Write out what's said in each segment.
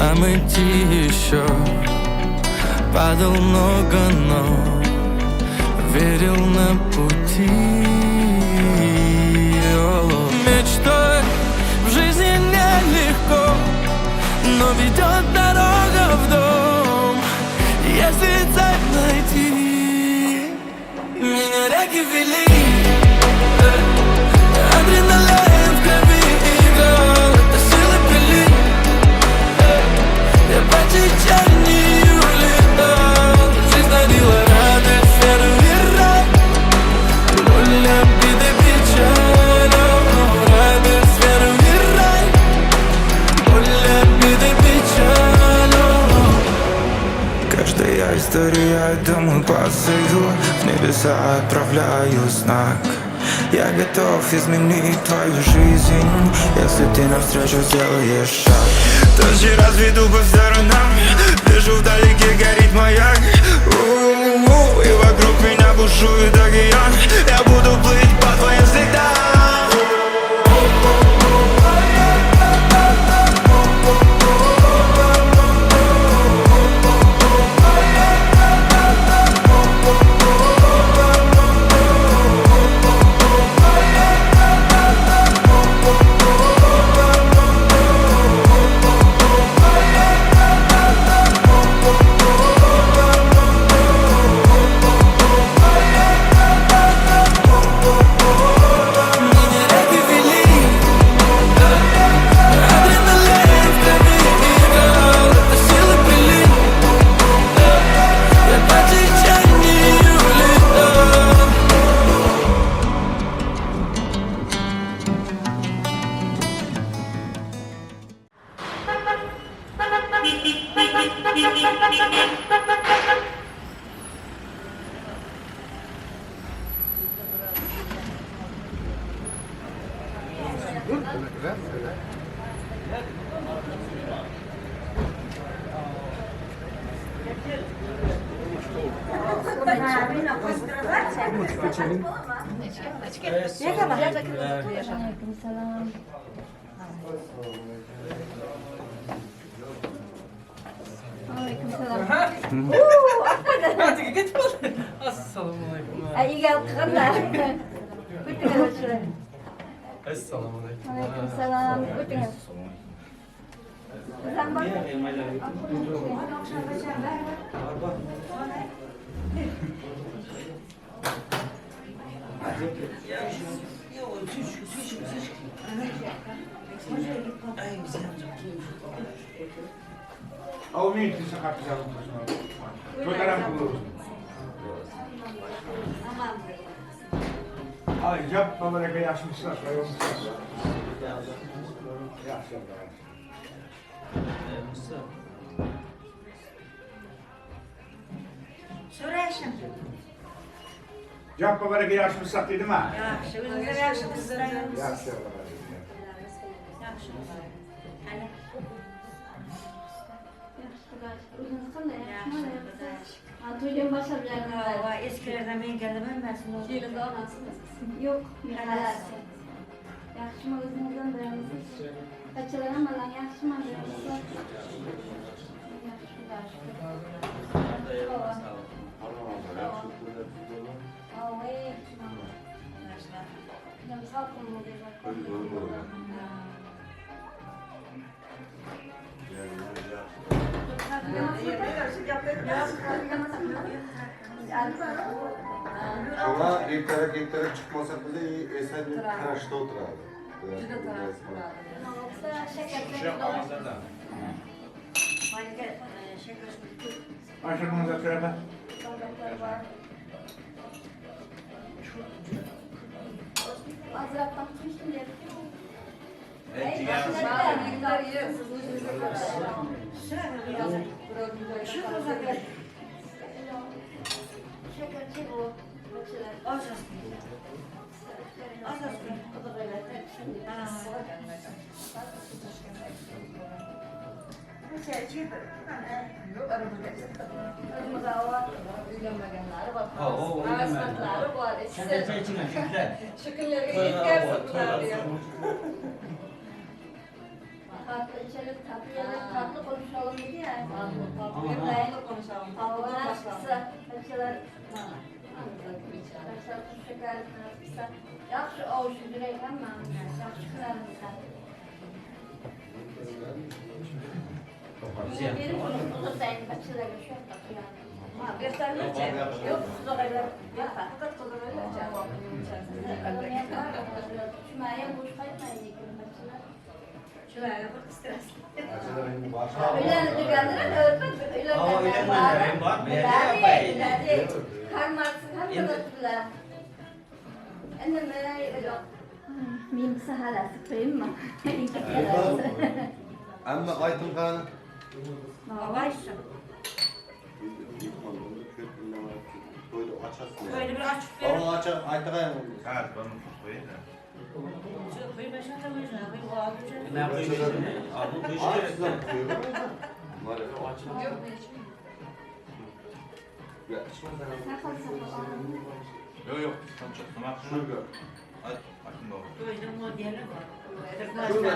Нам идти еще. Падал много, но верил на пути. О, мечтой в жизни нелегко, но ведет дорога в дом, если цель найти. Меня реки вели, адреналин в крови играл. Это силы прилив, я по течению летал. Жизнь дарила радость, веру и рай, боль, обиды, печаль. О, радость, веру и рай, боль, обиды, печаль. О. Каждая история — это мой посыл. В небеса отправляю знак. Я готов изменить твою жизнь, если ты навстречу сделаешь шаг. Тысячи раз веду по сторонам. Вижу, вдалеке горит маяк. У-у-у, и вокруг меня бушует океан. Я буду плыть по твоим следам. Меня реки вели, адреналин в крови играл. Это силы прилив, я по течению летал. Alaykum salom. Alaykum salom. Assalomu alaykum. Uyga qilganlar. O'tiring shular. Assalomu alaykum. Alaykum salom. O'tiring. Bizam bormi? Ovmin To'ylar ham bo'lsin. Ay, Jabbor aka, yaxshimisizlar? Sog'misizlar? Yaxshi. Musa. So'rashim. Jabbor aka, yaxshimisizlar dedimi? Yaxshi, o'zingizlar yaxshimisizlar? Yaxshi. Yaxshi. Qani? Yaxshi, o'zingiz qanday? Yaxshi, Yaxshimi? Xudoga shukr. Ha, to'ydan boshlab yaqinlar. Va eskilardan men keldim, hammasini. Kelinni onasimiz. Yo'q, xalasi. Yaxshimi, o'zingiz qandaysiz? Bachalar hammalari yaxshimi? Yaxshi, Xudoga shukr. Ova. Juda salqin bo'ldi. Ama ertaga ertaga chiqmasak biza esa tarashda o'tiradi. Juda taras turadi. Shakar. Malika, shakar. Ashur muzakkarada. Ozroq chiqishim deyapti. Yigitlar yer, siz o'zingizga qarang. Shu muzakar. Shakarchi bu. Bachalar. Oz oz. Oz oz. Ha. Uylanmaganlari bor. Ha, o uylanmagan. Havasmandlari bor. Shu kunlarga yetkazsin ularni ham. Tatlı içelim, tatlı yiyelim, tatlı konuşalım dedi ya. Tatlı, tatlı. Tatlı konuşalım. Tatlıdan başlayalım. Kısa, parçalar, Ha. parçalar tuz şeker, kısa. Yaxşı ovuşu yürek ama yaxşı kırarım. Benim uzun parçalar şu yani. Ha, göstermeyecek. Yok, kuzağıyla. Fakat kuzağıyla Tushmayın, bo'sh qaytmayın lekin parçalar. Şöyle bir stres. Uylanib deganlar, uylanganlar bor. Biladi, hammasini ham biladilar. Indamay Men sahalasi qo'yinmi? Amma aytım qani. Yavaşsın. To'yda ochasın. Böyle bir açıp verin. Baba açar, aytag'ayam. Ha, ben koyayım da. Şu koymasın da koysun. Koy, o alacak. Ne yapıyorsun? Abi bu iş Ay sizden koyuyor. Var ya. Yok, ne içmiyorum. Ya içmez herhalde. Sahal sahal. Yok yok, sen çok tamam. Şurada. Hadi, bakın baba. Böyle modeli var. Şurada.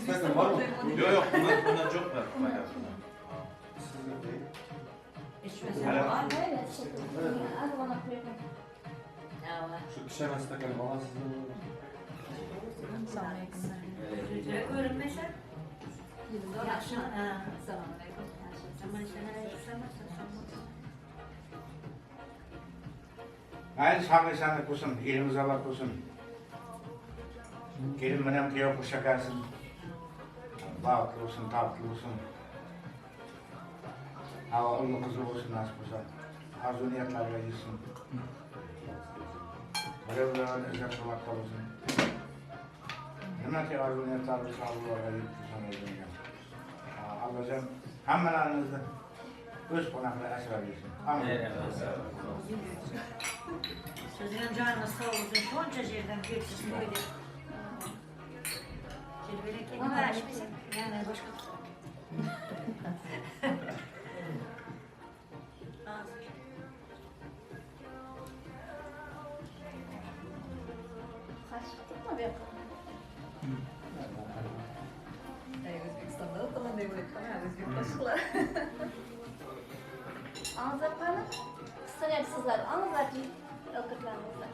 Sakın var mı? Yok yok, bundan çok var. Bayağı. Sizin değil. İçmesen Hala. var. Az bana qo'ying. Şu pişemez takalım. Baba sizin. Görünmese. Yaxshi. Ha. Assalomu alaykum. Ama sen susamazsın. Mayli sog'lik sog'lik bo'lsin, elimiz obod bo'lsin. Kelin bilan kuyov qo'sha kelsin. Baxtli bo'lsin, tobutli bo'lsin. Havo o'g'li qizli bo'lsin, nasib bo'lsa. Orzu niyatlarga yetsin. Bir-birlarini izzat hurmatda bo'lsin. Nimaki orzu niyatlari bo'lsa, orzularga yetsin o'zimga. Allohjon hammalarimizni o'z panohida asrab yursin. Amin. Sözünün canı sağ olsun. Şonca yerden köksüz böyle. Şimdi böyle kendime açmışsın. Yani başka. Ağzı. Qashiq bu yoqqa? O'zbekistonda da qanday bo'ladi? O'zbek qo'shiqlar. Ağızlar qani? Qisqiryapsizlar. Ağızlar ovqatlarimizni.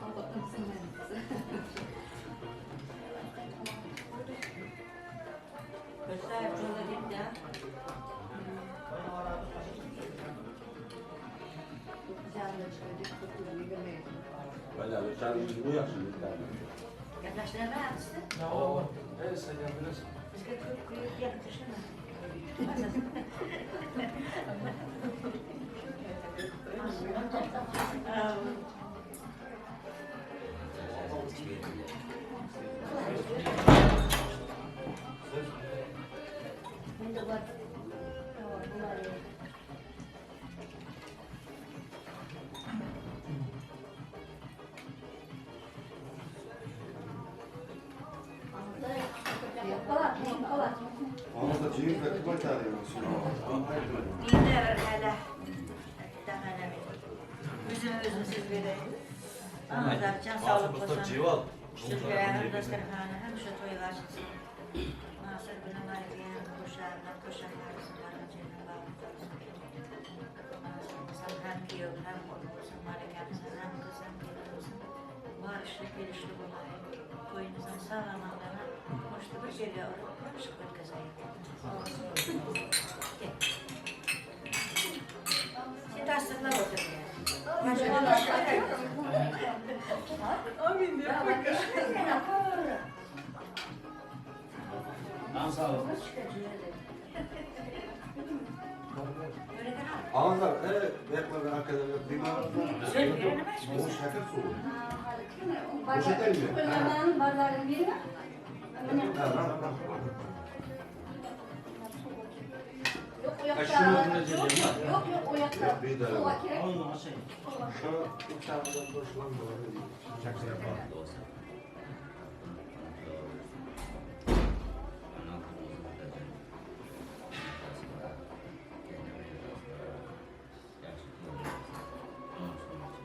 Göster yolda değil ya. Yaklaştırma yapsın. Evet, sen yapıyorsun. Bizga ko'p quyib yaklaştırma. Bunda bor. Bular yo'q. Onu da cihaz ve kıvır tane Menda hala. Özüm özüm siz verin. Can sağlık olsun. Sizlere dasturxona hamisha to'ylar chiqsin. Nasir bilan Mariya qo'sharlar, qo'sharlar, Sen ham kuyov, ham o'g'il bo'lsin, malakamiz ham qiz, ham kelin bo'lsin. Bor ishli kelishli bo'laylik. To'yimizni sog' omon qo'shni bir yerga urib, yaxshi o'tkazaylik. Kel. Sen tasdiqlab o'tir. Amin diyor. Sağ olun. Ağızlar, evet, yapma arkadaşlar. Bu şeker suyu. Qo'llaman, barlarini berma. Yo'q, u yoqda. Yo'q, yo'q, u yoqda. Suvga kerak. Şu üç tane boşlan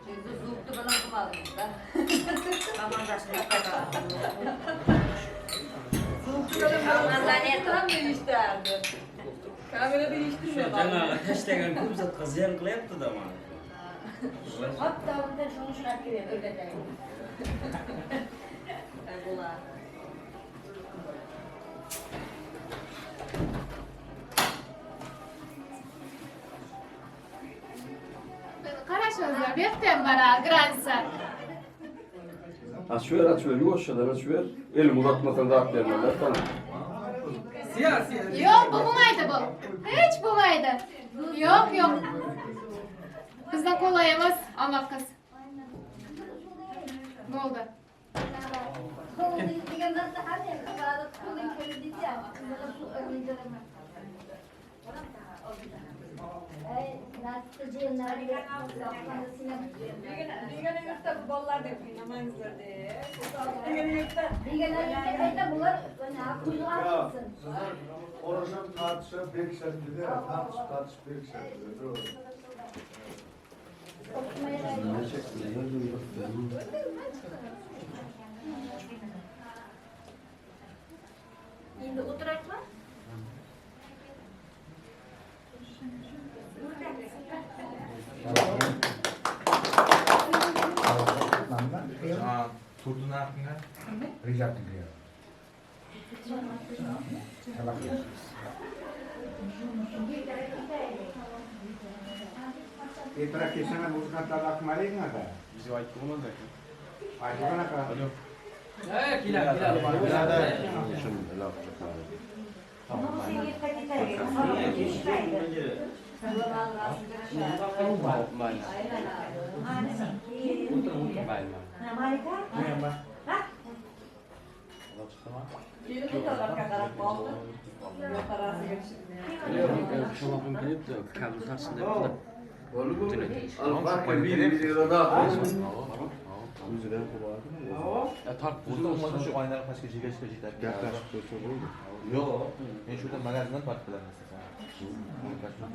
Şimdi soğuktu bana kumadınız da. Komandasini Soğuktu bana. Shu жаңағы tashlagan ko'p zatga ziyon qilyapti-da mana. Qoptovundan shuni shuni olib kelib o'rgatayin. Bular. Qarashingizlar, bu yoqda ham bor, граница. Açıver açıver yavaşçadan açıver. Elim uzatmasan rahat vermezler tamam. Yo'q, bu bo'lmaydi bu. Hech bo'lmaydi. Yo'q, yo'q. Bizdan qulay emas, ana qiz. Bo'ldi. Degan narsa qanday? Qo'ling keldi deydi, qizig'i shu o'rnida. Ay, nasıl jiyenlar Begona yurtda bu bolalar deb qiynamangizlar deb. Begona yurtda. Begona yurtda qayta bular quyruq ochilsin. Sizler konuşup tartışıp bekişer dedi. Tartışıp tartışıp bekişer dedi. Doğru. Ne çektin? Endi o'tiraylikmi? Ha, Turdu ne yaptın lan? Recep'in kuyovi. Tabaq Ertaroq kelsam muzikantlarni olib kelmadingmi aka? Bizi aytdi bo'lmadi aka. Aytdi aka. Keladi. Senga ketaylik. Mayli. Mayli. Malika? Ha? Kelin bu tarafga qarab qoldi. Ro'parasiga tushdi. Sholaqim kelibdi, kabel tarsin deb. Ya tart bozda olmasa şu aynalar pastga jigashga jetadi. Gaplashib qo'ysa bo'ldi. Yo'q, men shu yerdan magazindan tortib bilaman sizga.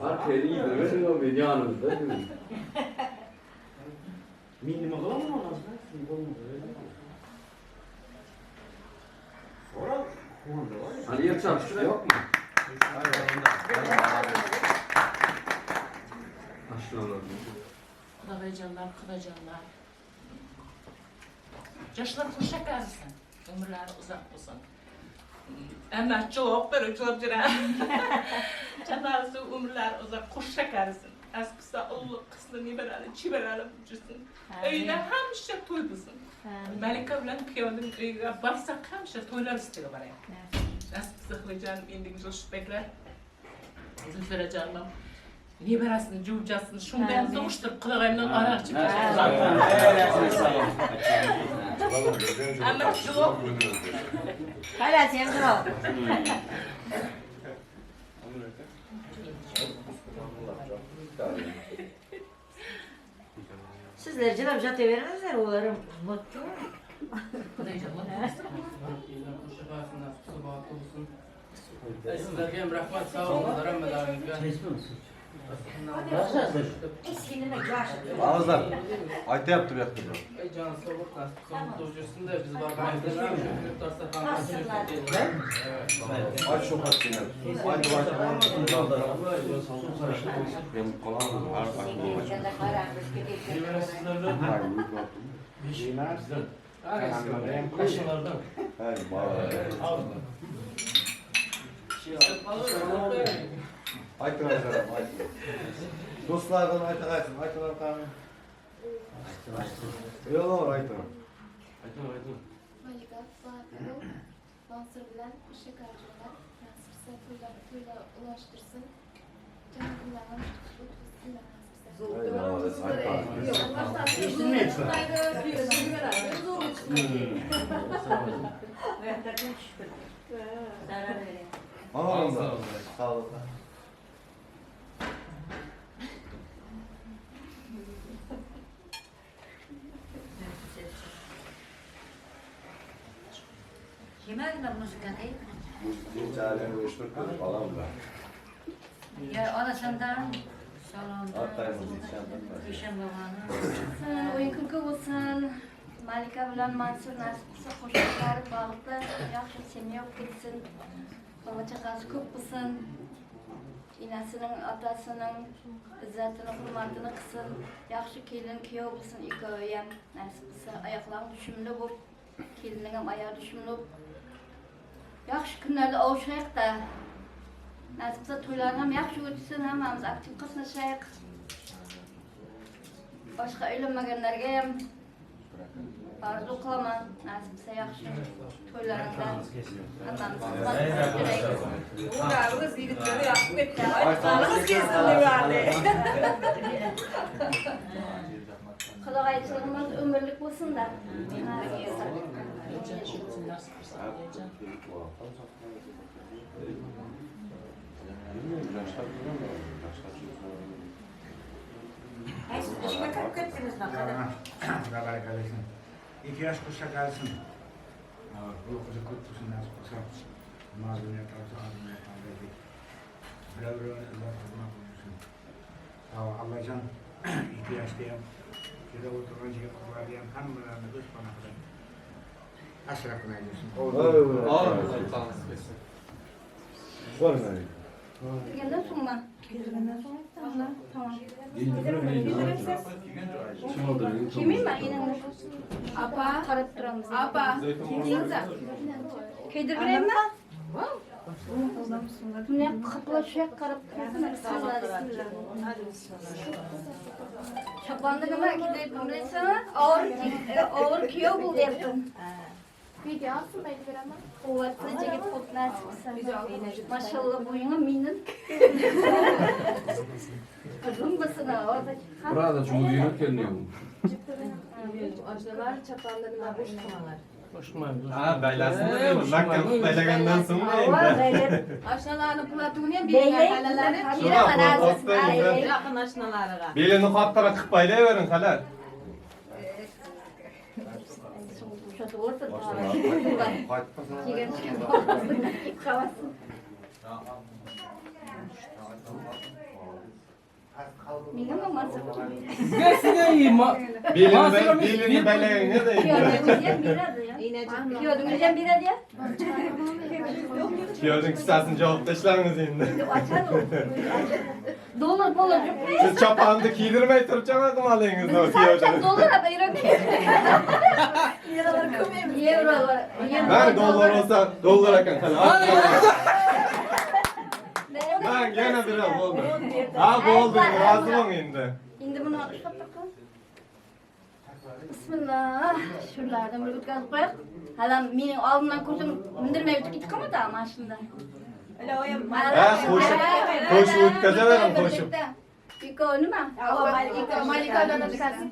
Arkaya gidiyor. Yanımızda. Men nima qilaman onasini? Hani yer çarpışma yok mu? Aşağılar. Qudag'ayjonlar, qudajonlar. Yoshlar xush qarisin. Umrlari uzoq bo'lsin. Amma javob berib javob beradi. Janarsi umrlari uzoq xush qarisin. Nasib ulug' qizli nevarali, chevarali жүрсін. Uyda hamisha to'y bo'lsin. Malika bilan kuyovning uyiga borsak hamisha to'ylar ustiga boraylik. Nasib qilsa Xilijon endigi Jo'shbeklar, Zulfirajonim nevarasini, juvjasini shunday ham tug'ishtirib qudag'ayimdan aroq ichib Amma javob Hala sen javob. Sizlar jilab yotaveringizlar, ular mutlu. Sizlarga ham rahmat, sog' bo'linglar hammalaringizga. Og'izlar aytyapti bu yoqda. Ey jon sog'lik, nasib qilsa mutlu жүрсін-да, biz borganimizda shu dasturxonda Ayt shu xatni. Aytib aytib. Ben qolamam. Har Hey, Aytib aytib. Do'stlardan aytib aytsin, aytib qani. Yo'q, aytib. Malika, Bahattin, Mansur bilan o'sha karjonlar nasib qilsa to'ylar to'ylar ulashtirsin. Jami kunlarni o'tkazsinlar nasib qilsa. Zarar veriyor. Ana sağ ol. Yemedin mi müzikan ey? Müzik uyuşturdu falan da. Ya anasından, salonda, Hatta müzisyendan da. Eshon boboni. O'yin kulgi bo'lsin. Malika bilan Mansur nasib qilsa qo'shiqlari bag'rida yaxshi semya bo'lib ketsin. Bola chaqasi ko'p bo'lsin. Enasining, otasining izzatini, hurmatini qilsin. Yaxshi kelin, kuyov bo'lsin ikkovi ham. Nasib qilsa oyoqlari tushumli bo'lib, kelinning ham oyog'i tushumli bo'lib. Yaxshi kunlarda ovushaylik-da. Nasib qilsa to'ylar ham yaxshi o'tsin, hammamiz aktiv qatnashaylik. Boshqa uylanmaganlarga ham orzu qilaman. Nasib qilsa yaxshi to'ylaringda hammamiz xizmat qilib. O'g'limiz yigitlarni yoqib ketdi. Aytganimiz kelsin degardi. Qudag'aychiligimiz umrlik bo'lsin-da. Nasib qilsa. Ishga kirib ketdingizmi? Xudo baraka bersin. 2 yosh qo'sha qalsin. Ruhi ko'p bo'lsin, nasib qilsa. Mol dunyo topsa, dunyo topsa. Birov-birovni izzat hurmat qilsin. Allohjon 2 yoshda ham yerda o'tirgan jigar qizlarni ham hammalarini o'z panohida asrab qo'ysin. Kelgandan so'ngmi? Kelgandan so'ng aytdim. Tamam. Kiymayman enamni. Apa. Qarab turamiz. Apa. Kiysangiz. Kiydirib beraymi? Buni qoplashib qarab tursin. Choponni nima kiydirib bilasanmi? Og'ir kuyov bo'l deyapti. Video olsin, ben beraman. Quvvatli yigit bo'lib nasib qilsa. Mashalloh bo'ying'i mening. Qizim bo'lsin, Burada cumhur yürüp geliniyor. Oshnalar chaponda nima bo'sh qilmalar. Ha, baylasin. Makka baylagandan so'ng endi. Oshnalarni platuni ham beringlar, halalari. Yaqin oshnalariga. Belini qattiqroq qilib baylayvering, hali. Belini baylagan da endi. Kuyovingizdan beradi ya. Kuyovning kissasini javob tashlaymiz endi. Dollar bo'lib. Siz choponni kiydirmay turib jama qilmadingiz o kuyovni. Dollar ayirib. Yevrolar ko'paymi? Yevrolar. Ben dollar olsa dollar ekan hali. Ben gene biraz oldu. Ha bo'ldi, rozi bo'ling endi. Endi buni ushlab turib. Bismillah. Shulardan bir o'tkazib qo'yaq. Hali mening oldimdan ko'zim mindirmay o'tib ketib qolmadi mashinada. Ha, qo'shib, qo'shib o'tkazavering, qo'shib. Ikkovi nima? Malikadan o'tkazib.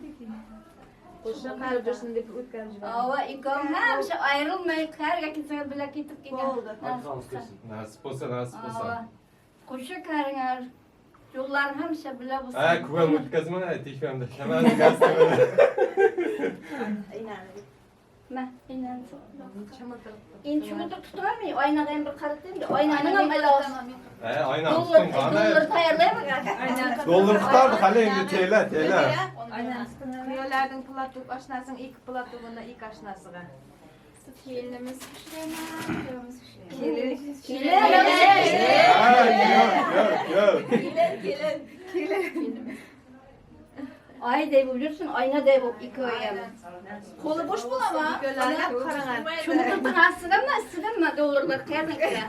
Qo'shiq qarib yursin deb o'tkazib yubordim. Ova ikkovi hamisha ayrilmay qayerga ketsangiz birga ketib kelgan. Nasib bo'lsa, nasib bo'lsa. Qo'shiq qaringlar. Yo'llar hamisha birga bo'lsin. Ha, kuvam o'tkazma, tekvamda. Hammani gazda. Ma, inansi. Endi cho'miltirib tutolmay, oynaga ham bir qarataymi? Oynaning ham iloji. Ha, oyna Dollar, tuting, qanday? dollar tayyorlaymi? Dollar tutardi hali endi tela, tela. Kuyovlarning platok oshnasining ikki platogini ikki oshnasiga. Kelinimiz xushlayman, kuyovimiz xushlayman. Kelin. Kelin. Ha, yo'q, yo'q, yo'q. Kelin, kelin. Oyday bo'lib yursin, oynaday bo'lib ikkovi ham. Qo'li bo'sh bo'ladimi? Kuyovlarga qaranglar. Cho'miltirib astidami, istidami dollarlar qayerdan kelgan?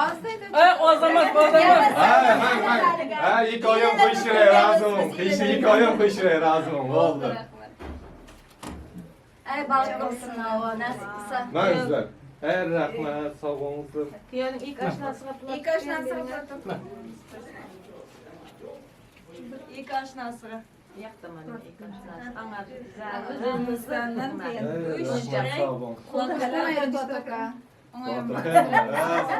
Ozdaydi. Oz emas, oz emas. Ha, man, man. Ha, ikki oyim qo'yishiray, roziman. Qishni ikki oyim qo'yishiray, roziman. Bo'ldi. Ay, baliq bo'lsin, ova, nasib qilsa. Man sizlar. Ey, rahmat, sog' bo'linglar. Kuyovning ilk oshnasiga platok. Ilk oshnasiga platok. İlk oshnasiga. Yoqdi mana ilk oshnasi. Anglar. O'zimizdan keyin Ey, rahmat, sog' bo'ling. Platoka.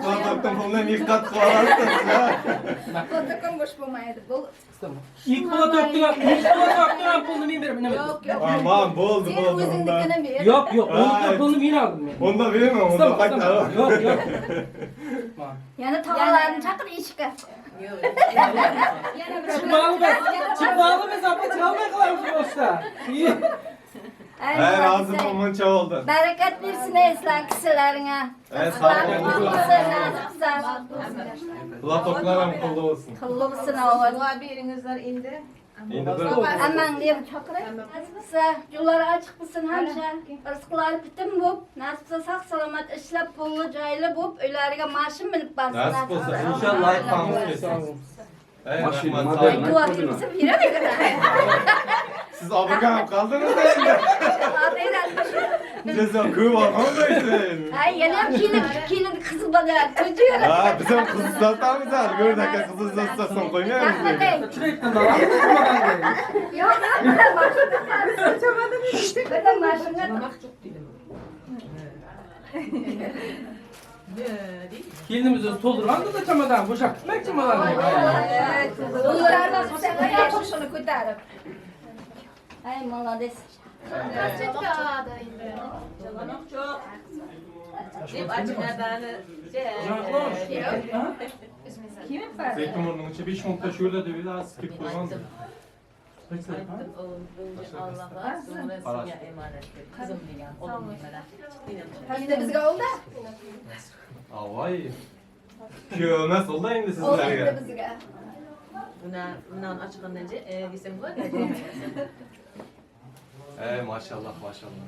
Platokdan pulni miqat qilib olasiz. Platokom bo'sh bo'lmaydi. Bu Ilk platokdan pulni men beraman. Nima? yo'q, yo'q. Aman, bo'ldi, Sen bo'ldi. o'zingnikini ber. Yo'q, yo'q. Uni pulni men oldim men. Onda berma, onda qaytar. Yo'q, yo'q. Yana tog'alarini chaqir eshikka. Chiqmog'i biz, chiqmog'i biz apa chiqolmay qolamiz boshda. Hey razı olmanca oldu. Barakat bersin eslan kişilerine. Hey sağ olun. Nasip qilsa. Platoqlar ham qullu olsun. Qullu bo'lsin avval. Dua beringizlar endi. Endi bir Aman deb chaqiray. Nasib qilsa, yo'llari ochiq bo'lsin hamsha. Rizqlari bitim bo'lib, nasib qilsa sog' salomat ishlab, pulli joyli bo'lib, uylariga mashin minib borsin. Nasip olsa inşallah aytmamız kesin. Hey Maşin, rahmat, modern. sağ olun. Dua qilsa beradi. Siz obirga qaldınız da endi. Siz ko'p olgan Ay, yana ham kelin, kelin qizi bola, çocuğu. Ha, biz ham qiz uzatamiz hali. Go'rdaka qiz uzatsa qo'ymaymiz lekin. Yo'q, yo'q, birdan mashina. Kelinimiz o'zi to'ldirgandi da chamadon, bo'shab ketmak chamadonni. Shuni ko'tarib. Ay, молодец. Deb achinadani. Zeytinburnu'nun içi 5 minutda şurada dedi, az skip qo'ygan. Allohga senga emanet deb qizim degan, o'g'lim degan. Endi bizga oldi. Avoy. Kuyov emas oldi endi Oldi sizlarga. endi bizga. Bundan ochgandan desam bo'ladi. Ey maşallah maşallah.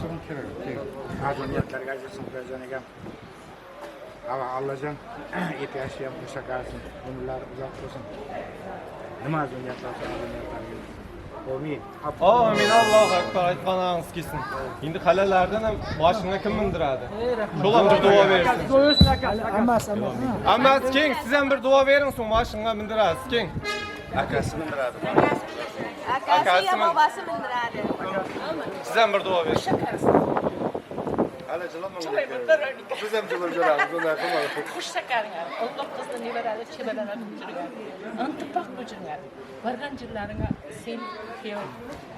So'ng kerak. Orzu niyatlarga ajrasin Xudojon akam. Ava Allohjon eti yaxshi ham qo'sha qarsin, umrlari uzoq bo'lsin. Nima orzu niyatlar bo'lsa, orzu niyatlarga yetsin. Amin. Amin, Allohu akbar, aytganingiz kelsin. Endi halalardan ham boshingga kim mindiradi? Şolam bir dua bersin. Hammasi, hammasi. Hammasi keng, siz ham bir dua bering, so'ng boshingga mindirasiz, keng. Akasi mindiradi. Akasi ya bobosi mindiradi. Siz ham bir dua bering. Hali jilama. Biz ham jilab yuramiz, unday qilma. Xush shakaringlar. Alloh qizni nevarali chevaralab yurgan. Intifoq bo'linglar. Borgan yerlaringga sen kuyov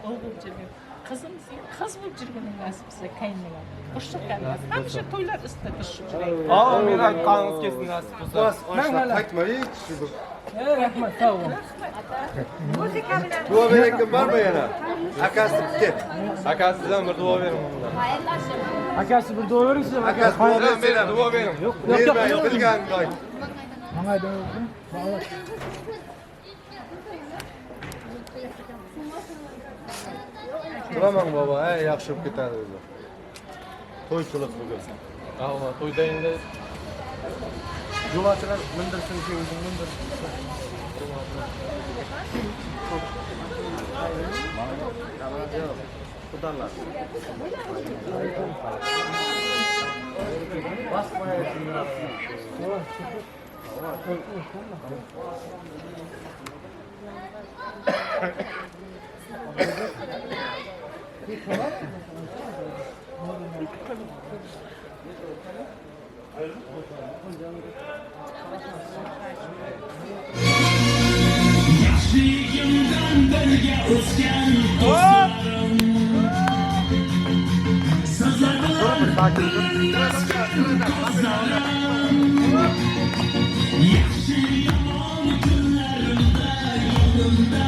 o'g'il bo'lib yurgin. Qizim sen qiz bo'lib yurganing nasib qilsa qayninglar. Xush shakaringlar. Hamisha to'ylar ustida tushib yuring. Amin, aytganingiz kelsin, nasib qilsa. Bas, oshna qaytma hech. Rahmat, sog' bo'ling. Muzika bilan. Dua berayotgan bormi yana? Akasi ket. Akasi, siz ham bir dua bering. Akasi bir dua bering siz ham. Akasi dua bersin. Dua bering. Yo'q, Bermay, bilgan joy. Qilamang baba, ey yaxshi bo'lib ketadi o'zi. To'ychilik bugun. Alloh to'yda endi Yo'lovchilar mindirsin, ki o'zing mindir. Xudolar. Yaxshiligimdan birga o'sgan do'stlarim, So'zlar bilan birlashgan ko'zlarim, Yaxshi yomon kunlarimda yonimda,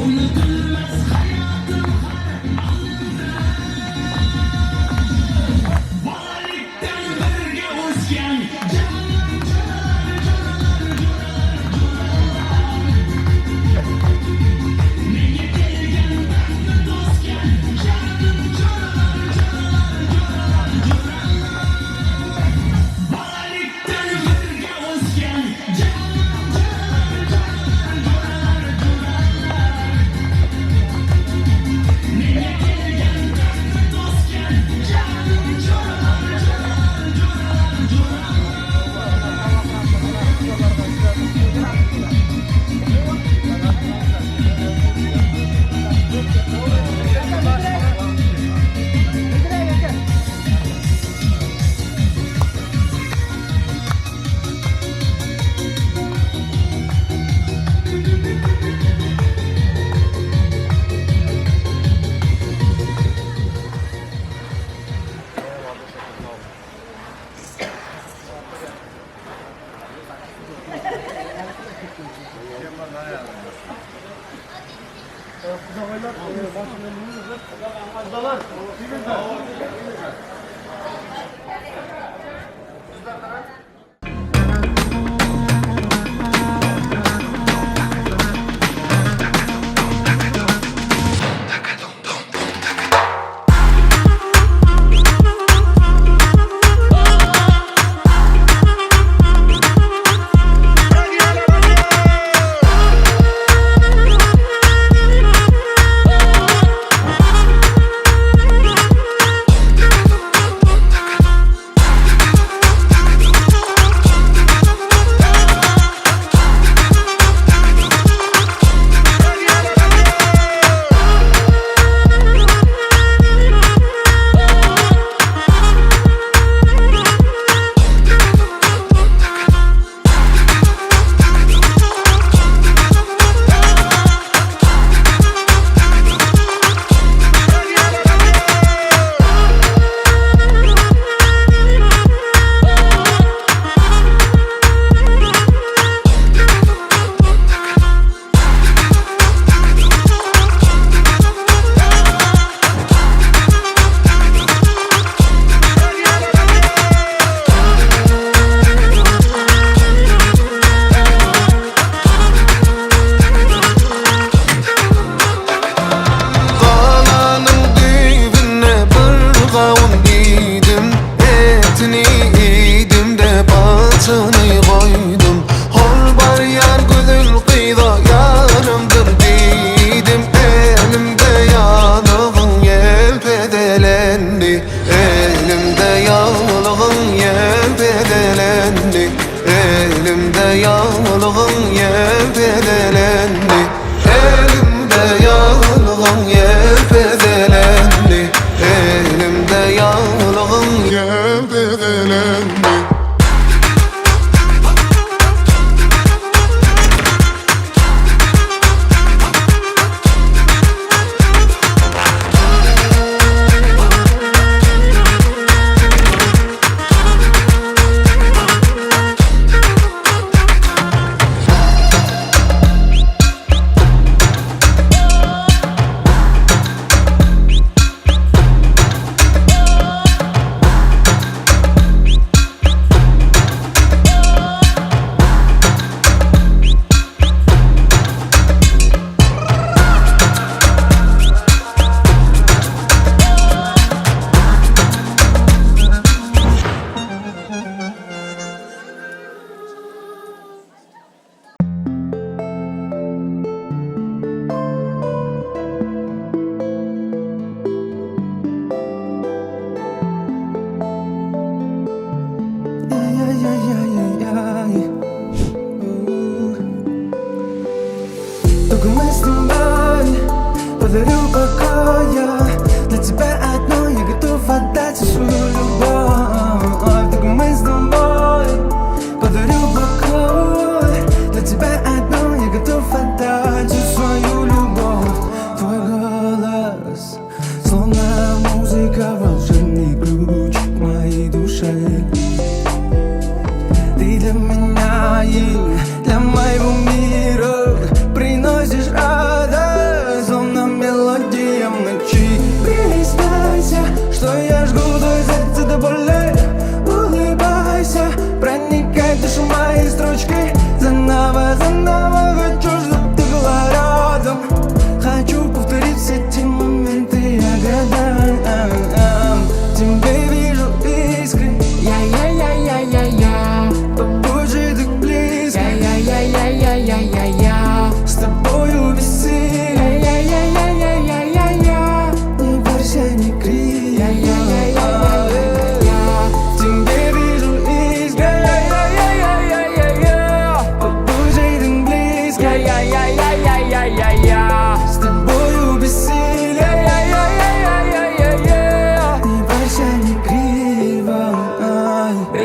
Unutilmas hayotim har onimda. Bolalikdan birga o'sgan jonim, jo'ralar, jo'ralar, jo'ralar, jo'ralar. Menga kelgan baxtni to'sgan jonim, jo'ralar, jo'ralar, jo'ralar, jo'ralar.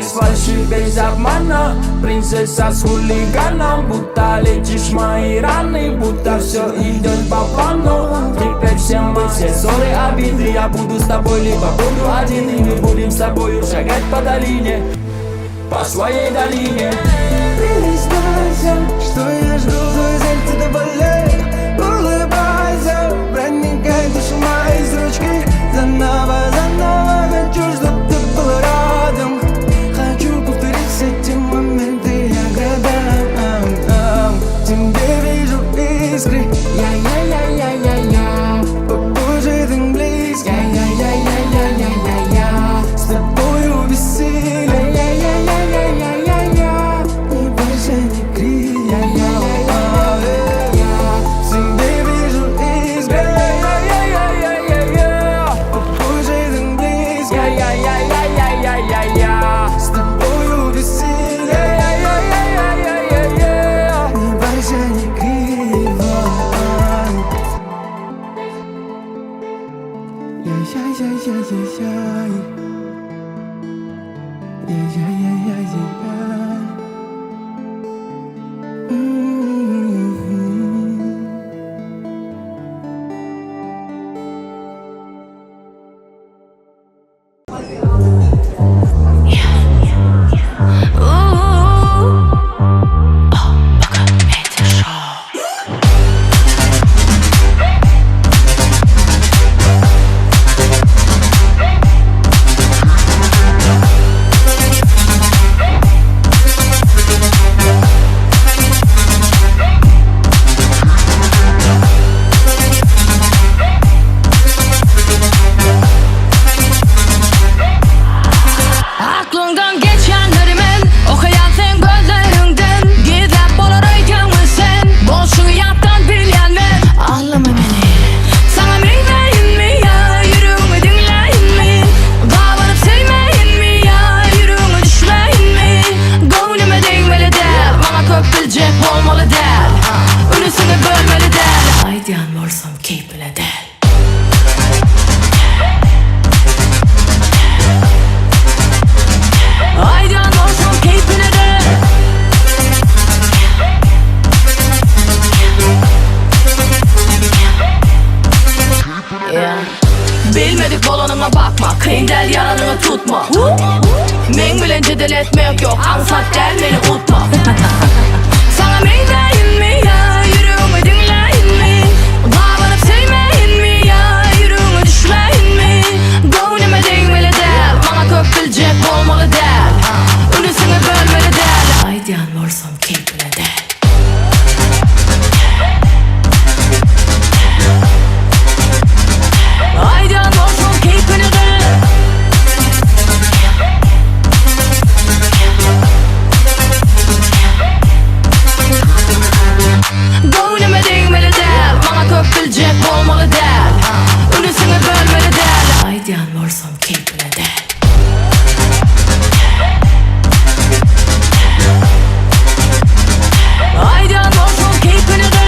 Без фальши, без обмана. Принцесса с хулиганом. Будто лечишь мои раны, будто все идет по плану. Теперь все мы, все ссоры, обиды. Я буду с тобой, либо буду один. И мы будем с тобою шагать по долине, по своей долине. Признайся, что я жду твое сердце до болей. Улыбайся, проникай душу моей с ручки. Заново, заново хочу, чтоб ты был рядом. Хочу повторить все те моменты, я годам. В тебе вижу искры, я-я-я-я-я-я. Побольше ты близко, я-я-я-я-я-я-я. С тобою веселье, я-я-я-я-я-я-я. Не бойся, не кричи, я-я-я-я-я-я. В тебе вижу искры, я-я-я-я-я-я. Побольше ты близко, я-я-я-я-я-я-я. С тобою веселье, я-я-я-я-я-я. Не бойся, не криво. Я-я-я-я-я-я. Я-я-я-я-я-я. М-м-м. Aklından geçenlerimin okuyan sen gözlerinden Gizlep olur öykümü sen Bolşunu yattan bilen ben. Ağlama beni. Sana meyleyin mi ya, yürüğümü dinleyin mi? Kabarıp sevmeyin mi ya, yürüğümü düşmeyin mi? Gönlüme değmeli der, bana köp bilecek olmalı der. Ünlüsünü bölmeli der. Aydiyan olsam keyfine der. Aydan olsam keyfine de. Yeah. Bilmedik balonuma bakma, kıyın del yalanını tutma. Men bilen cedel etmek yok, ansat del beni unutma. Sana meyleyin mi ya, yürüğümü dinleyin mi? Kabarıp sevmeyin mi ya, yürüğümü düşmeyin mi? Gönlüme değmeli der, bana köp bilecek olmalı der. Ünlüsünü bölmeli der. Aydiyan olsam keyfine der. Aydan olsam keyfine de. Gönlüme değmeli der, bana köp bilecek olmalı der. Ünlüsünü bölmeli der. Aydan olsam keyfine der. Aydan olsam keyfine de.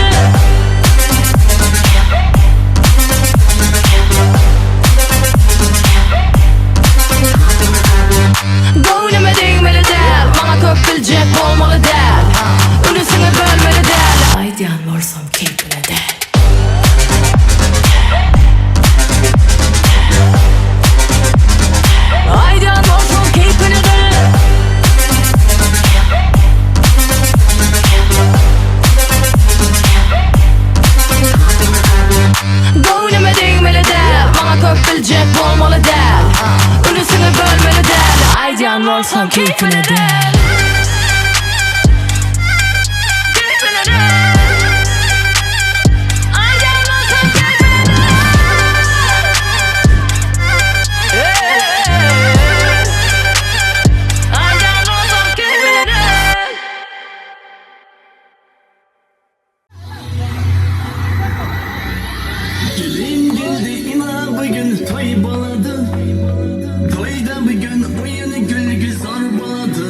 Gönlüme değmeli der, bana köp bilecek olmalı der. Ünlüsünü bölmeli der. Aydan olsam keyfine der. Aydan olsam keyfine de. Gönlüme değmeli der, bana köp bilecek olmalı der. Ünlüsünü bölmeli der. Aydan olsam keyfine der. Keyfine der. Aydan olsam keyfine der. Aydan olsam keyfine der. Gelin geldi inan bugün toy boladı. Toyda bugün oyunu gül güzar boladı.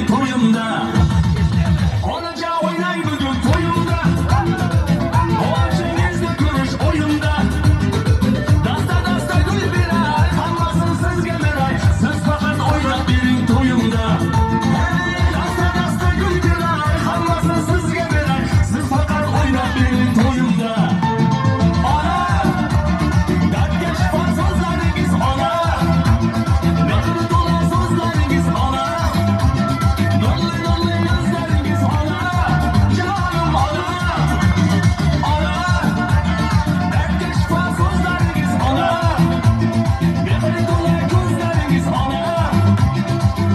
bering to'yimda. Onajon o'ynang bugun to'yimda. Boshingizni ko'rish o'yimda. Dasta dasta gul beray, hammasini sizga beray. Siz faqat o'ynab bering to'yimda. Dasta dasta gul beray, hammasini sizga beray. Siz faqat o'ynab bering to'yimda. Ona, dardga shifo so'zlaringiz ona. Mehr to'la so'zlaringiz ona. Nurli nurli yuzlaringiz ona. Jonim ona. Ona, dardga shifo so'zlaringiz ona. Mehr to'la ko'zlaringiz ona.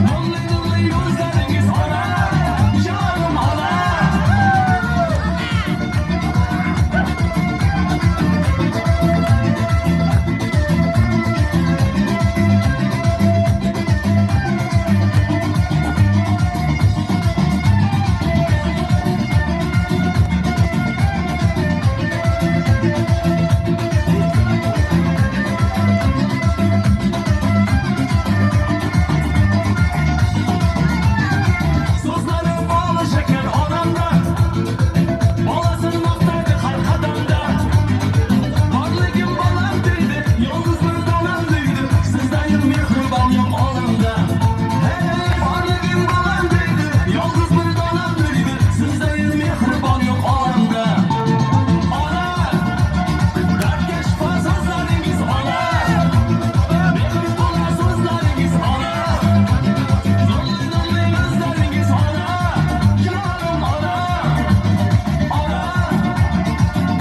Nurli nurli yuzlaringiz ona. Jonim ona. So'zlari bol shakar onamda, bolasini maqtaydi har qadamda. Borligim bolam deydi, yolg'iz bir donam deydi, sizdayin mehribon yo'q olamda. Hey, borligim bolam deydi, yolg'iz bir donam deydi, sizdayin mehribon yo'q olamda. Ona, dardga shifo so'zlaringiz ona, mehr to'la so'zlaringiz ona. Nurli nurli yuzlaringiz ona, jonim ona. Ona,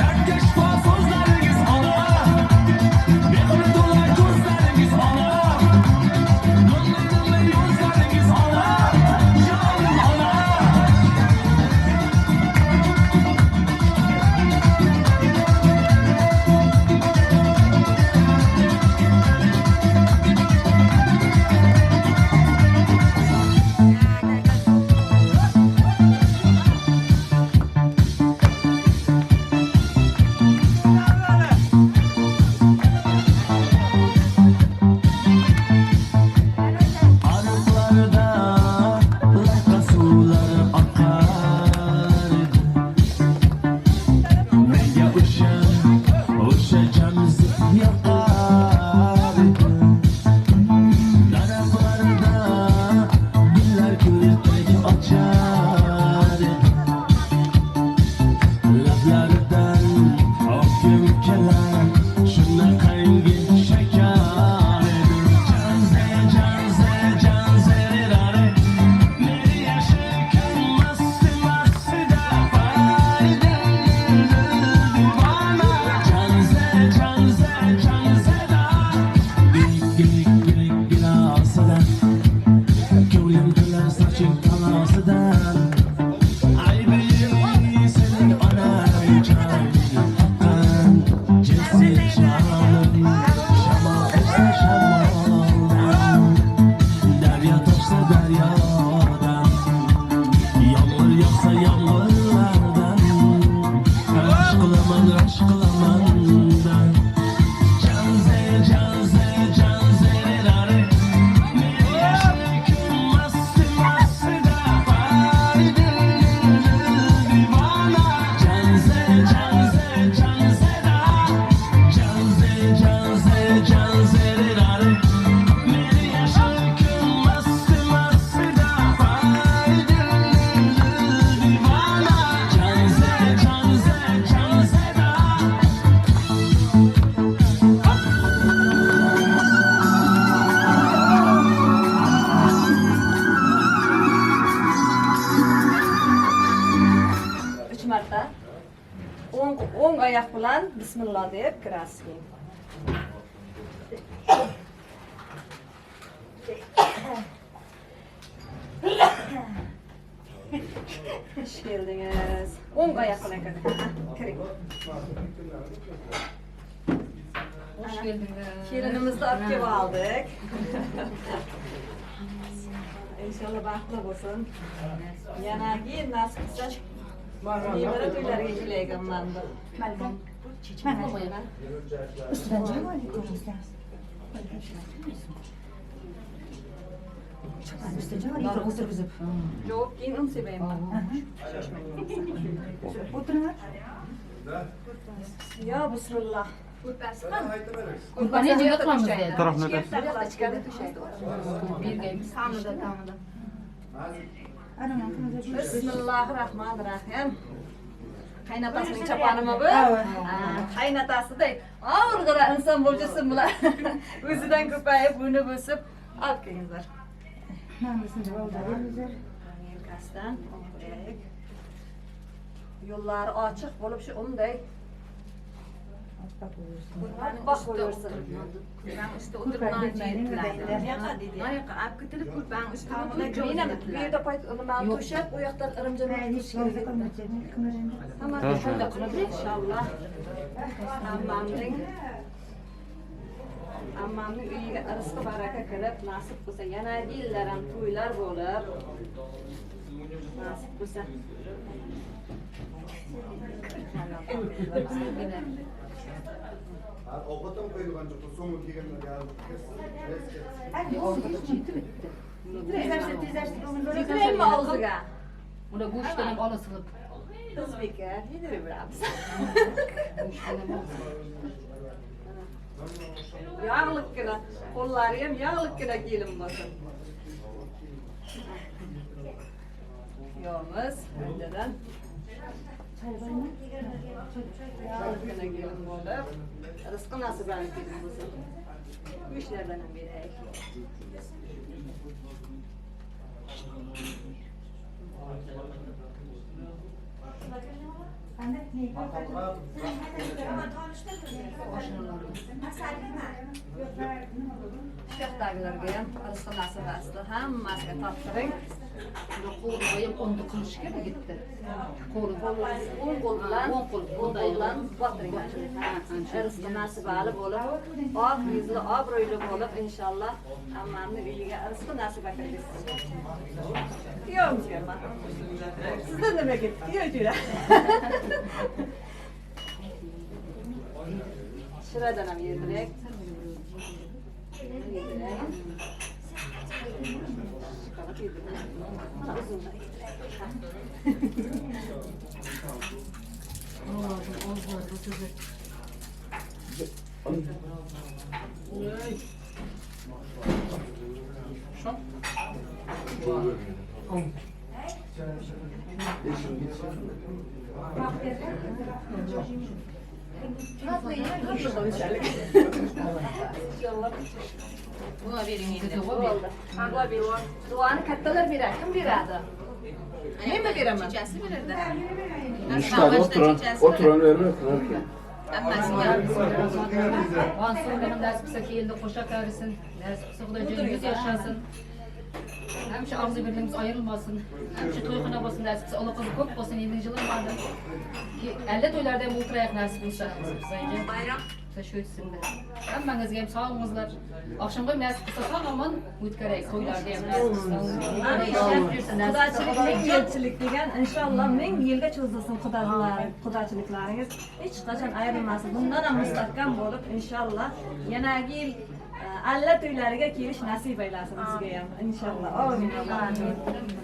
dardga shifo so'zlaringiz ona, mehr to'la ko'zlaringiz ona. Nurli nurli yuzlaringiz ona, jonim ona. Ariqlarda loyqa suvlar oqar edi. Menga o'sha jamzik yoqar edi. Daraxtlarda gullar ko'rpak ochar edi. Lablaridan oqib kelar shunaqangi shakar edi. Janze, janze, janze, rare. Meni yashikim masti mastida farida divona. Janze, janze, janze da. Girik girik girik gilosidan, ko'nglim to'lar soching talosidan. Aybing sening onang oqqan jinsi jonim, shamol essa shamoldan, daryo toshsa daryodan, yomg'ir yog'sa yomg'irlardan, rashk qilaman, rashk qilaman da. Janze, janze, janze, rare. Meni yashikim masti mastida farida divona. Janze, janze, janze da. Janze, janze, janze, rare. Meni yashikim masti mastida farida divona. Janze, janze, janze da. Uch marta o'ng oyoq bilan bismillah deb kirasiz keyin. Xush keldingiz. O'ng oyoq bilan kiring. Kiring. Xush keldingiz. Kelinimizni olib kelib oldik. Inshaalloh baxtli bo'lsin. Yana keyin nasib qilsa nevara to'ylariga kelayganman. Mana. Ustidan joy olib ko'ringizlar. Yo'q, keyin un sebayman. O'tiringlar. Yo, bismillah. Ko'rpani joyga qilamiz dedi. Tarafini Ichkarida to'shaydi. Bergaymiz. Tamida, tamida. Bismillahirrahmanirrahim. Qaynotasining choponimi bu? Qaynotasiday og'irgina inson bo'lib jursin bular. O'zidan ko'payib, buni bo'sib olib kelinglar. Yelkasidan olib qo'yaylik. Yo'llari ochiq bo'lib shu unday oppoq bo'laversin. Ustida o'tirib non yeydilar. Noyoqqa olib ketilib, ko'rpaning ustida o'tirib Men ham bu yerda payt nimani to'shab, u yoqdan irimjini turish kerak edi. Hammasi shunday qilib inshaalloh. Ammamning uyiga rizqi baraka kirib, nasib bo'lsa yana yillar ham to'ylar bo'lib, nasib bo'lsa. Ovqat ham qo'yilgan jo'q, so'nggi kelganlar Yediraymi og'ziga? Uni go'shtdan ham ola sig'ib. O'zbekka yedirib. Yog'likkina, qo'llari ham yog'likkina kelin bo'lsin. Yo'miz, bundan. Yog'likkina kelin bo'lib, rizqi nasibali kelin bo'lsin. Bu ishlardan ham beraylik. Shu yoqdagilarga ham rizqi nasibasi hammasiga topshiring. Qo'lga ham o'nda qilish kerak edi. Qo'li o'ng qo'l bilan, o'ng qo'l bilan botiring. Rizqi nasibali bo'lib, oq yuzli, obro'li bo'lib inshaalloh ammamning uyiga rizqi nasiba kirgizsin. Kuyovimizga sizdan nima ketdi? Kuyovchilar. Shiradan ham yediraylik. Yediraylik. Mana uzunlar yediraylik. Buna bering endi. Bo'ldi. Duoni kattalar beradi. Kim beradi? Menmi beraman? Chechasi beradi. O'tiran, o'tiran vermez. Mansur benim nasib qilsa keldi, qo'sha qarisin. Nasib qilsa Xudojon yuz yashasin. Hamisha og'zi birligimiz ayrilmasin. Hamisha to'yxona bo'lsin, nasib qilsa ular qizi ko'p bo'lsin, endi yig'ilmadi. 50 to'ylarda ham o'tiraylik nasib bo'lsa. Bayram shu o'tsin-da. Hammangizga ham sog'lig'ingizlar. Oqshomga ham nasib qilsa sog' omon o'tkazaylik to'ylarda ham nasib qilsa. Qudachilik ming yilchilik degan, inshaalloh ming yilga cho'zilsin qudachiliklaringiz. Hech qachon ayrilmasin. Bundan ham mustahkam bo'lib inshaalloh yanagi yil alla to'ylariga kelish nasib aylasin bizga ham inshaalloh. Amin. Amin.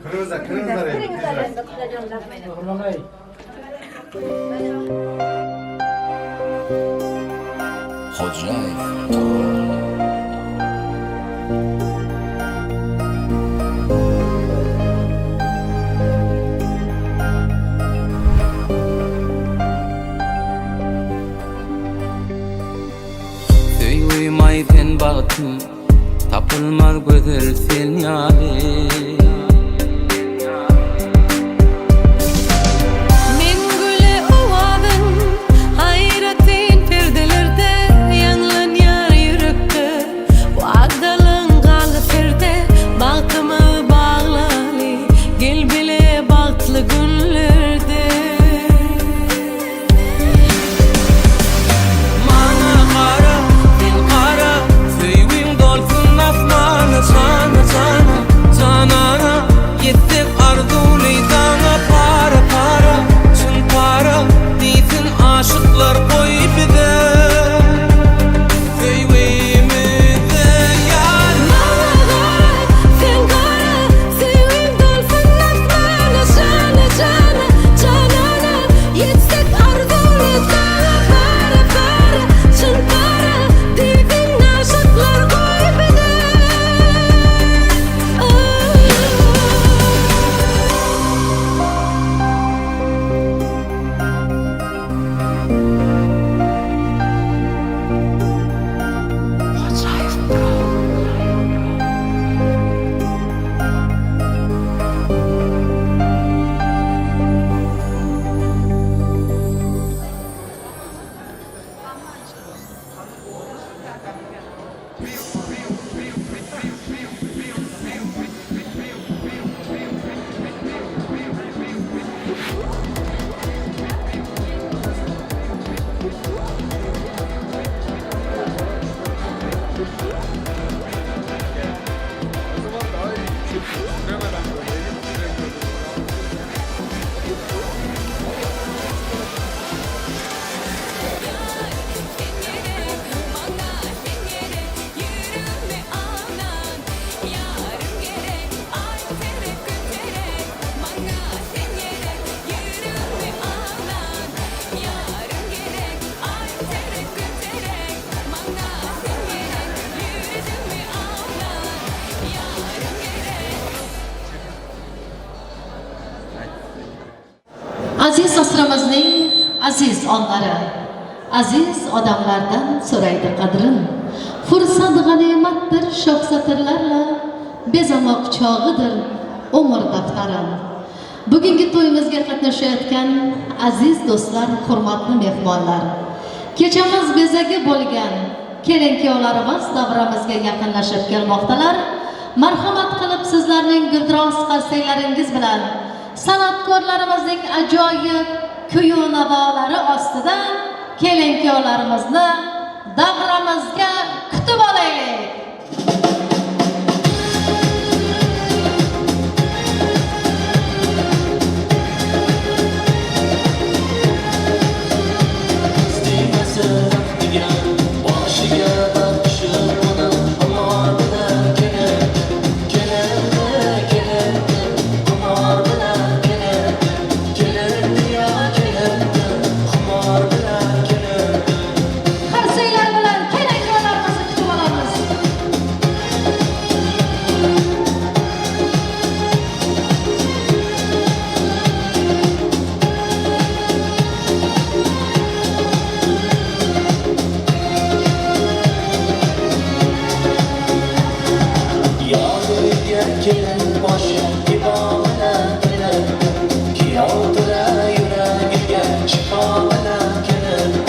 Kiringizlar, kiringizlar. Kiringizlar endi qudajonlar. Xo'jayev Söýgüm sen bagtym tapılmaz gözel sen ýaly. Men güle owadyn haýratin perdelerde ýaňlanýar ýürekde Wadalyň galy perde bagtymy baglaly gel bile bagtly günlerde Mana gara, sen gara, söýgüm dolsun asmana, jana, jana. Aziz asrimizning aziz onlari, aziz odamlardan so'raydi qadrin. Fursat g'animatdir shoh satrlarla, bezamoq chog'idir umr daftarin. Bugungi to'yimizga qatnashayotgan aziz do'stlar, hurmatli mehmonlar, kechamiz bezagi bo'lgan kelin kuyovlarimiz davramizga yaqinlashib kelmoqdalar. Marhamat qilib sizlarning guldiroz qarsaklaringiz bilan san'atkorlarimizning ajoyib kuyu navolari ostida kelin kuyovlarimizni davramizga kutib olaylik. Qarsaklar bilan kelin kuyovlarimizni kutib olamiz. Kelin boshi ibo bilan kelibdi, kuyov to'la yuragiga shifo bilan kelibdi.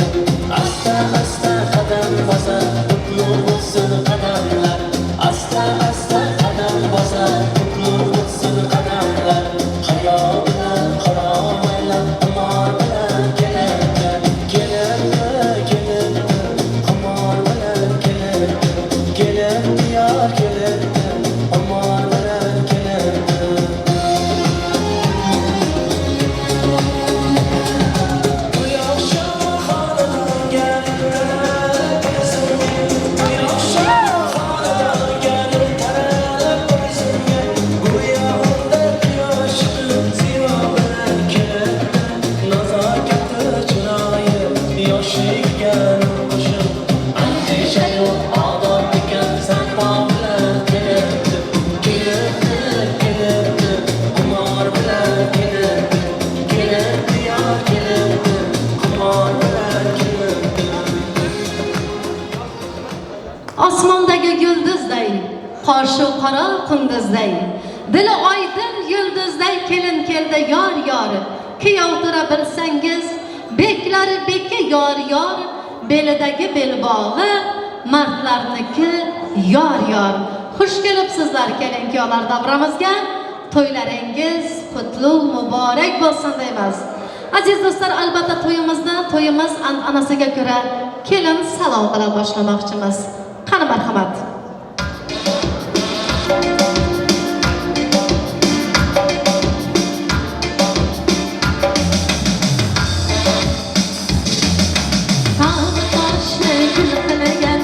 Asta asta qadam bosar, qutlug' bo'lsin qadamlar. Asta asta qadam bosar, qutlug' bo'lsin qadamlar. Hayo bilan qaromaylab, xumor bilan kelibdi. Kelibdi, kelibdi, xumor bilan kelibdi. Kelibdi yor kelibdi, xumor bilan kelibdi. Osmondagi yulduzday, qoshi qora qunduzday, dili oydin yulduzday kelin keldi yor yor. Kuyov tura bilsangiz, beklari beki yor yor, belidagi belbog'i mardlarniki yor yor. Xush kelibsizlar kelin kuyovlar davramizga. To'ylaringiz qutlug' muborak bo'lsin deymiz. Aziz do'stlar, albatta to'yimizni to'yimiz an'anasiga ko'ra kelin salom bilan boshlamoqchimiz. Qani marhamat. Tog' toshni gul qilgan,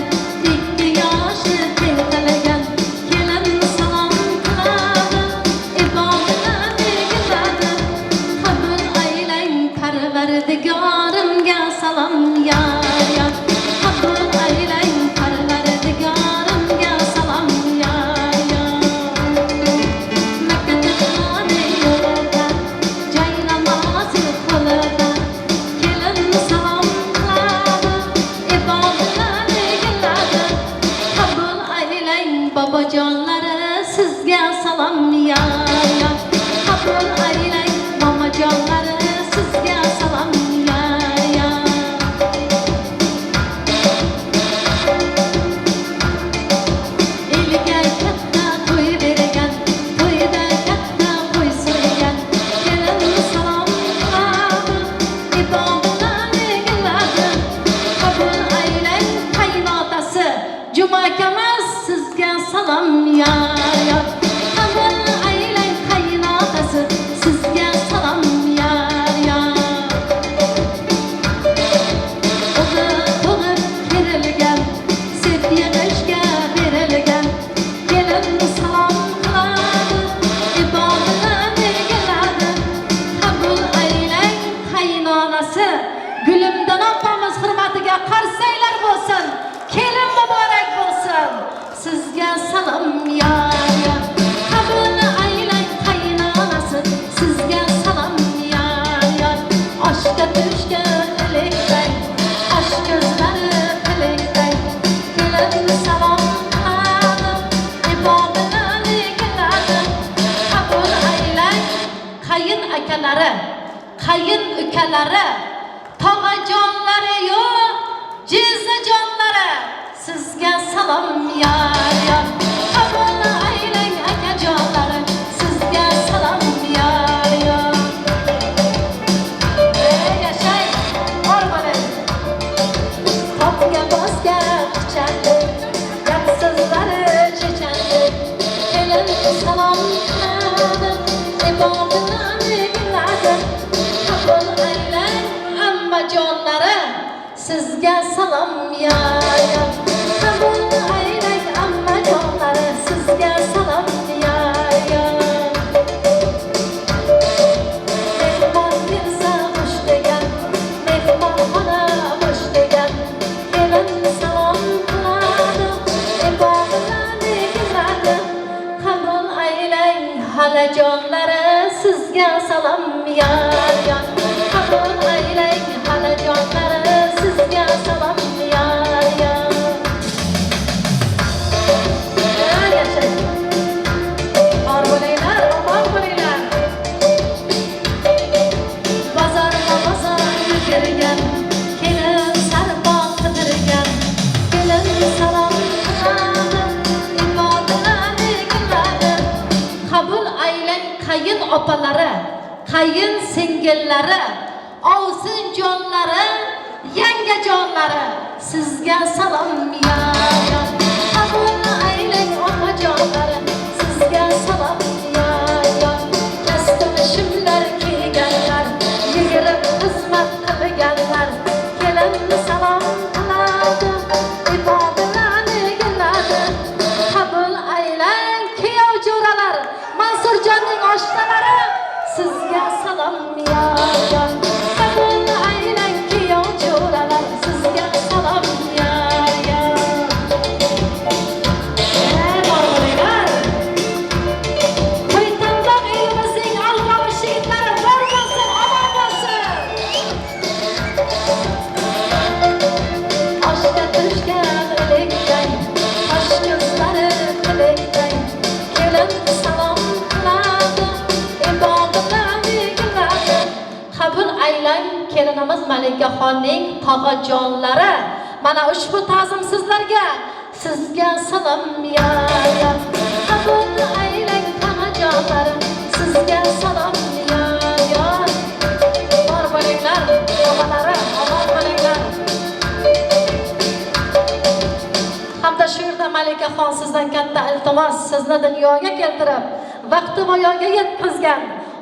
ikki yoshni teng qilgan, kelin salom qiladi, ibo bilan egiladi. Qabul aylang parvardigorimga salom yor yor. Qabul aylang parvardigorimga akalari, qayin ukalari, tog'ajonlari yo jizzajonlari, sizga salom yor yor. Qabul aylang akajonlari, sizga salom yor yor. Ey yashay, bor bo'ling. Qopga bosgan chaqir, gapsizlari chechandik. Kelin salom qiladi, ibodatlarni qiladi. Qabul aylang ammajonlari, sizga salom yor yor. Qabul aylang ammajonlari, sizga salom yor yor. Mehmon kelsa xush degan, mehmonxona bo'sh degan. Kelin salom qiladi, ibodatlarni qiladi. Qabul aylang xolajonlari, sizga salom yor yor. Qabul aylang xolajonlari, sizga salom yor yor. Yashang. Bor bo'linglar, omon bo'linglar. Bozorma bozor yugurgan, kelin sarpo qidirgan. Kelin salom qiladi, ibodatlarni qiladi. Qabul aylang qayin opalari, qayin singillari, ovsinjonlari, yangajonlari, sizga salom yor yor. Qabul aylang opajonlari, sizga salom yor yor. Kastim shimlar kiyganlar, yugurib xizmat qilganlar. Kelin salom qiladi, ibodatlarni qiladi. Qabul aylang kuyov jo'ralar, Mansurjonning oshnalari, sizga salom yor yor. Qabul aylang kuyov jo'ralar, sizga salom yor yor. Ey bor bo'linglar. To'ytandoq elimizning alpomish yigitlari bor bo'lsin, omon bo'lsin. Oshga tushgan ilikday, qosh ko'zlari qilikday. Kelin salom qiladi, ibodatlarni qiladi. Qabul aylang kelinimiz Malikaxonning tog'ajonlari, mana ushbu ta'zim sizlarga, sizga salom yor yor. Qabul aylang tog'ajonlari, sizga salom yor yor. Bor bo'linglar, bolalari, omon bo'linglar. Hamda shu yerda Malikaxon sizdan katta iltimos, sizni dunyoga keltirib, vaqti voyaga yetkazgan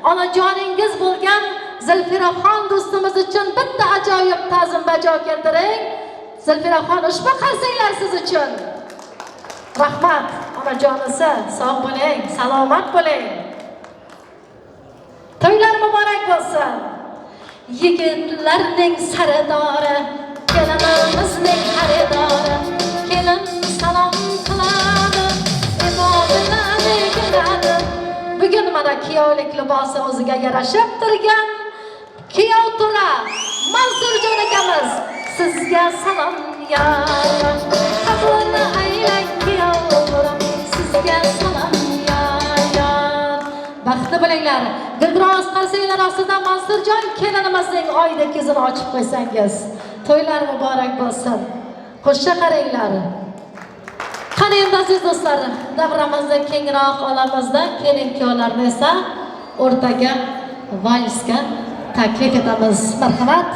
onajoningiz bo'lgan Zulfiraxon do'stimiz uchun bitta ajoyib ta'zim bajo keltiring. Zulfiraxon, ushbu qarsanglar siz uchun. Rahmat, onajonisi, sog' bo'ling, salomat bo'ling. To'ylar muborak bo'lsin. Yigitlarning sardori, kelinimizning xaridori. Kelin salom qiladi, ibodatlarni qiladi. Bugun mana kuyovlik libosi o'ziga yarashib turgan kuyov tura Mansurjon akamiz, sizga salom yor yor. Qabul aylang kuyov tura, sizga salom yor yor. Baxtli bo'linglar. Dilroz qarsanglar ostida Mansurjon kelinimizning oydek yuzini ochib qo'ysangiz. To'ylar muborak bo'lsin. Qo'sha qaranglar. Qani endi aziz do'stlar, davramizni kengroq olamizda kelin kuyovlarni esa o'rtaga valsga taklif etamiz. Marhamat.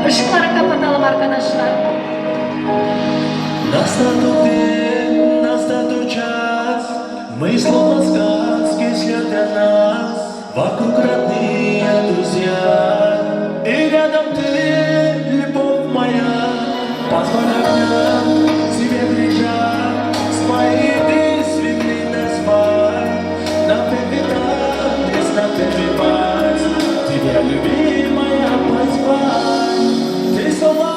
Işıkları kapatalım arkadaşlar. Настал день, настал час, мы словно сказки след для нас. Вокруг родные друзья, и рядом ты, любовь моя. Позволь обнять тебе прижать, свои ты светли назвать. На первый на первый тебя, любимая, позвать. Ты сама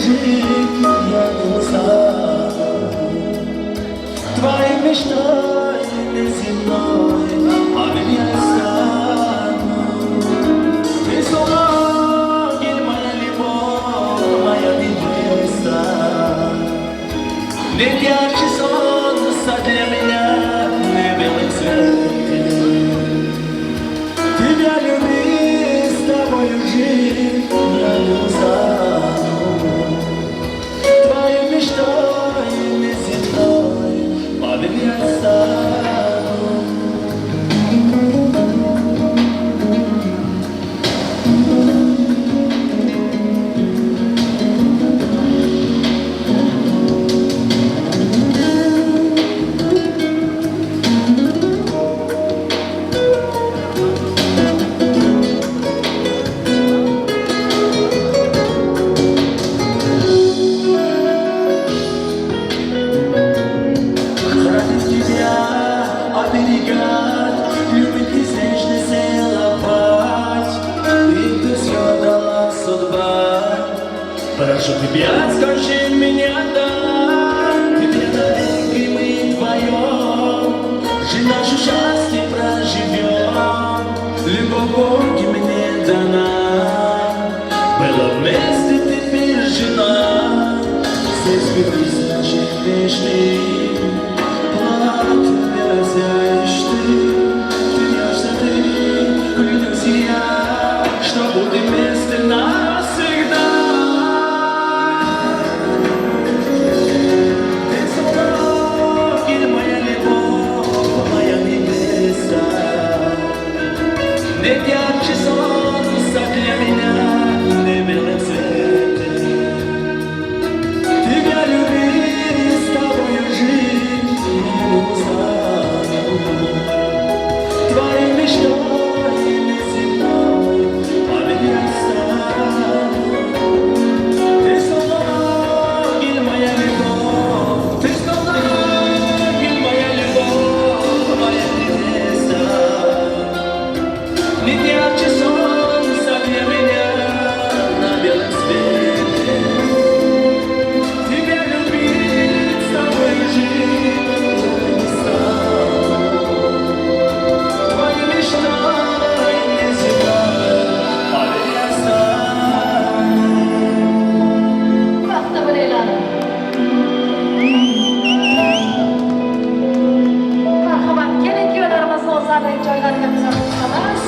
жить я не устану. Твоей мечтой неземной, поверь, я стану. Ты словно ангел, моя любовь, моя невеста. Ведь ярче солнца для меня на белом свете. Тебя любить, с тобою жить я не устану. Твоей мечтой неземной, поверь, я стану. Хранить тебя, оберегать, любить и нежно целовать. И ты все дала судьба. Прошу тебя, скажи меня, да. Тебе навеки мы вдвоем, жизнь нашу счастье проживем. Любовь Бога мне дана, была вместе теперь жена. Здесь тысячи мечты, платишь ты, ты нежно ты, клянусь я, что будем вместе навсегда. Ты словно ангел, моя любовь, моя невеста. Нет ярче солнца для меня на белом свете. Тебя любить, с тобою жить не устану. Твоей мечтой неземной, поверь, я стану. Ты словно ангел, моя любовь, ты словно ангел, моя любовь, моя невеста. Нет ярче солнца для меня на белом свете. Тебя любить, с тобой жить не стану. Твоей мечтой неземной, поверь, я стану. Baxtli bo'linglar. Marhamat, kelin kuyovlarimizni o'zlarining joylariga kuzatib chiqamiz.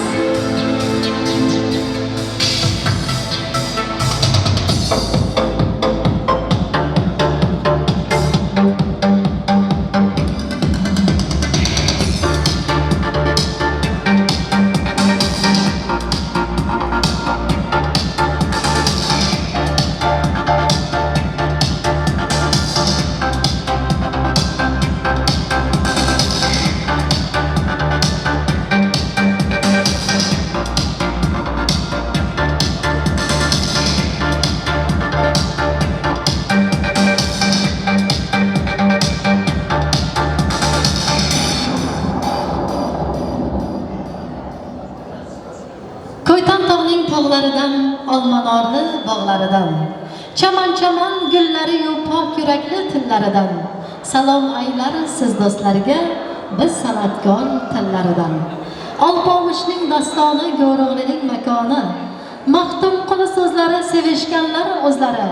Ko'ytan tog'ning tog'laridan, olmanorli bog'laridan, chaman-chaman gullari-yu pok yurakli tillaridan salom aylar siz do'stlarga biz san'atkor tillaridan. Alpomishning dostoni, Go'ro'g'lining makoni, Maxtumquli so'zlari sevishganlar o'zlari.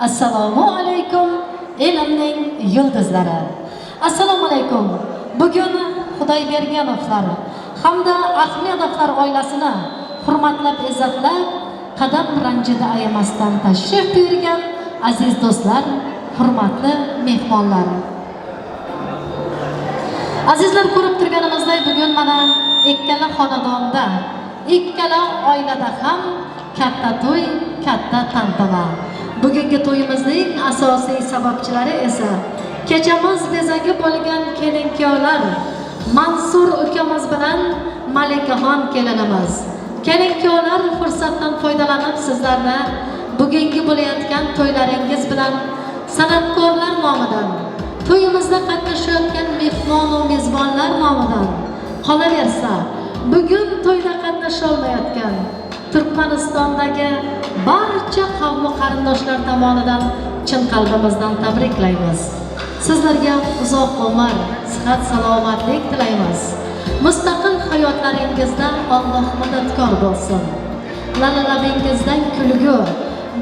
Assalomu alaykum elimning yulduzlari. Assalomu alaykum. Bugun Xudoyberganovlar hamda Ahmedovlar oilasini hurmatlab, izzatlab, qadam ranjida ayamasdan tashrif buyurgan aziz do'stlar, hurmatli mehmonlar. Azizlar, ko'rib turganimizdek bugun mana ikkala xonadonda, ikkala oilada ham katta to'y, katta tantana. Bugungi to'yimizning asosiy sababchilari esa kechamiz bezagi bo'lgan kelin-kuyovlar Mansur ukamiz bilan Malikaxon kelinimiz. Kelin-kuyovlar, fursatdan foydalanib sizlarni bugungi bo'layotgan to'ylaringiz bilan san'atkorlar nomidan, to'yimizda qatnashayotgan mehmon va mezbonlar nomidan, qolaversa bugun to'yda qatnasha olmayotgan Turkmanistondagi barcha qavm qarindoshlar tomonidan chin qalbimizdan tabriklaymiz. Sizlarga uzoq umr, sihat, salomatlik tilaymiz. Mustaqil hayotlaringizda Alloh madadkor bo'lsin. Lalalabingizdan kulgu,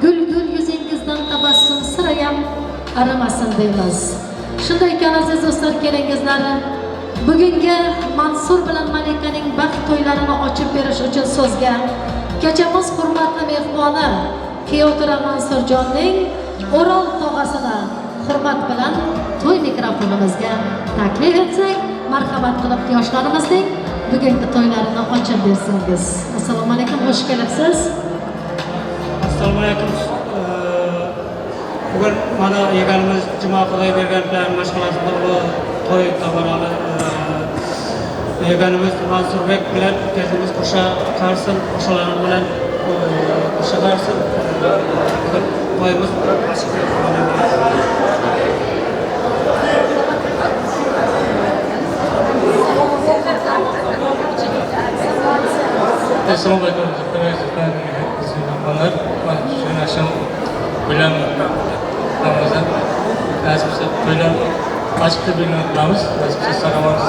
gul-gul yuzingizdan tabassum sirayam arimasin deymiz. Shunday ekan aziz do'stlar, kelingizlar bugungi Mansur bilan Malikaning baxt to'ylarini ochib berish uchun so'zga kechamiz hurmatli mehmoni Kuyovtura Mansurjonning O'rol tog'asini hurmat bilan to'y mikrofonimizga taklif etsak, marhamat qilib yoshlarimizning bugungi to'ylarini ochib bersangiz. Assalomu alaykum, xush kelibsiz. Assalomu alaykum. Bugun mana yeganimiz Juma Xudoybergan bilan mashg'ulotda to'y to'g'rali yeganimiz Mansurbek bilan ukamiz Qo'sha qarsin, qo'shalar bilan Qo'sha qarsin. Bugun to'yimiz ochiq. Assalomu alaykum, akşam bilan Ramazon nasibsa to'ylar ochiq deb e'lon qilamiz. Nasibsa salomat.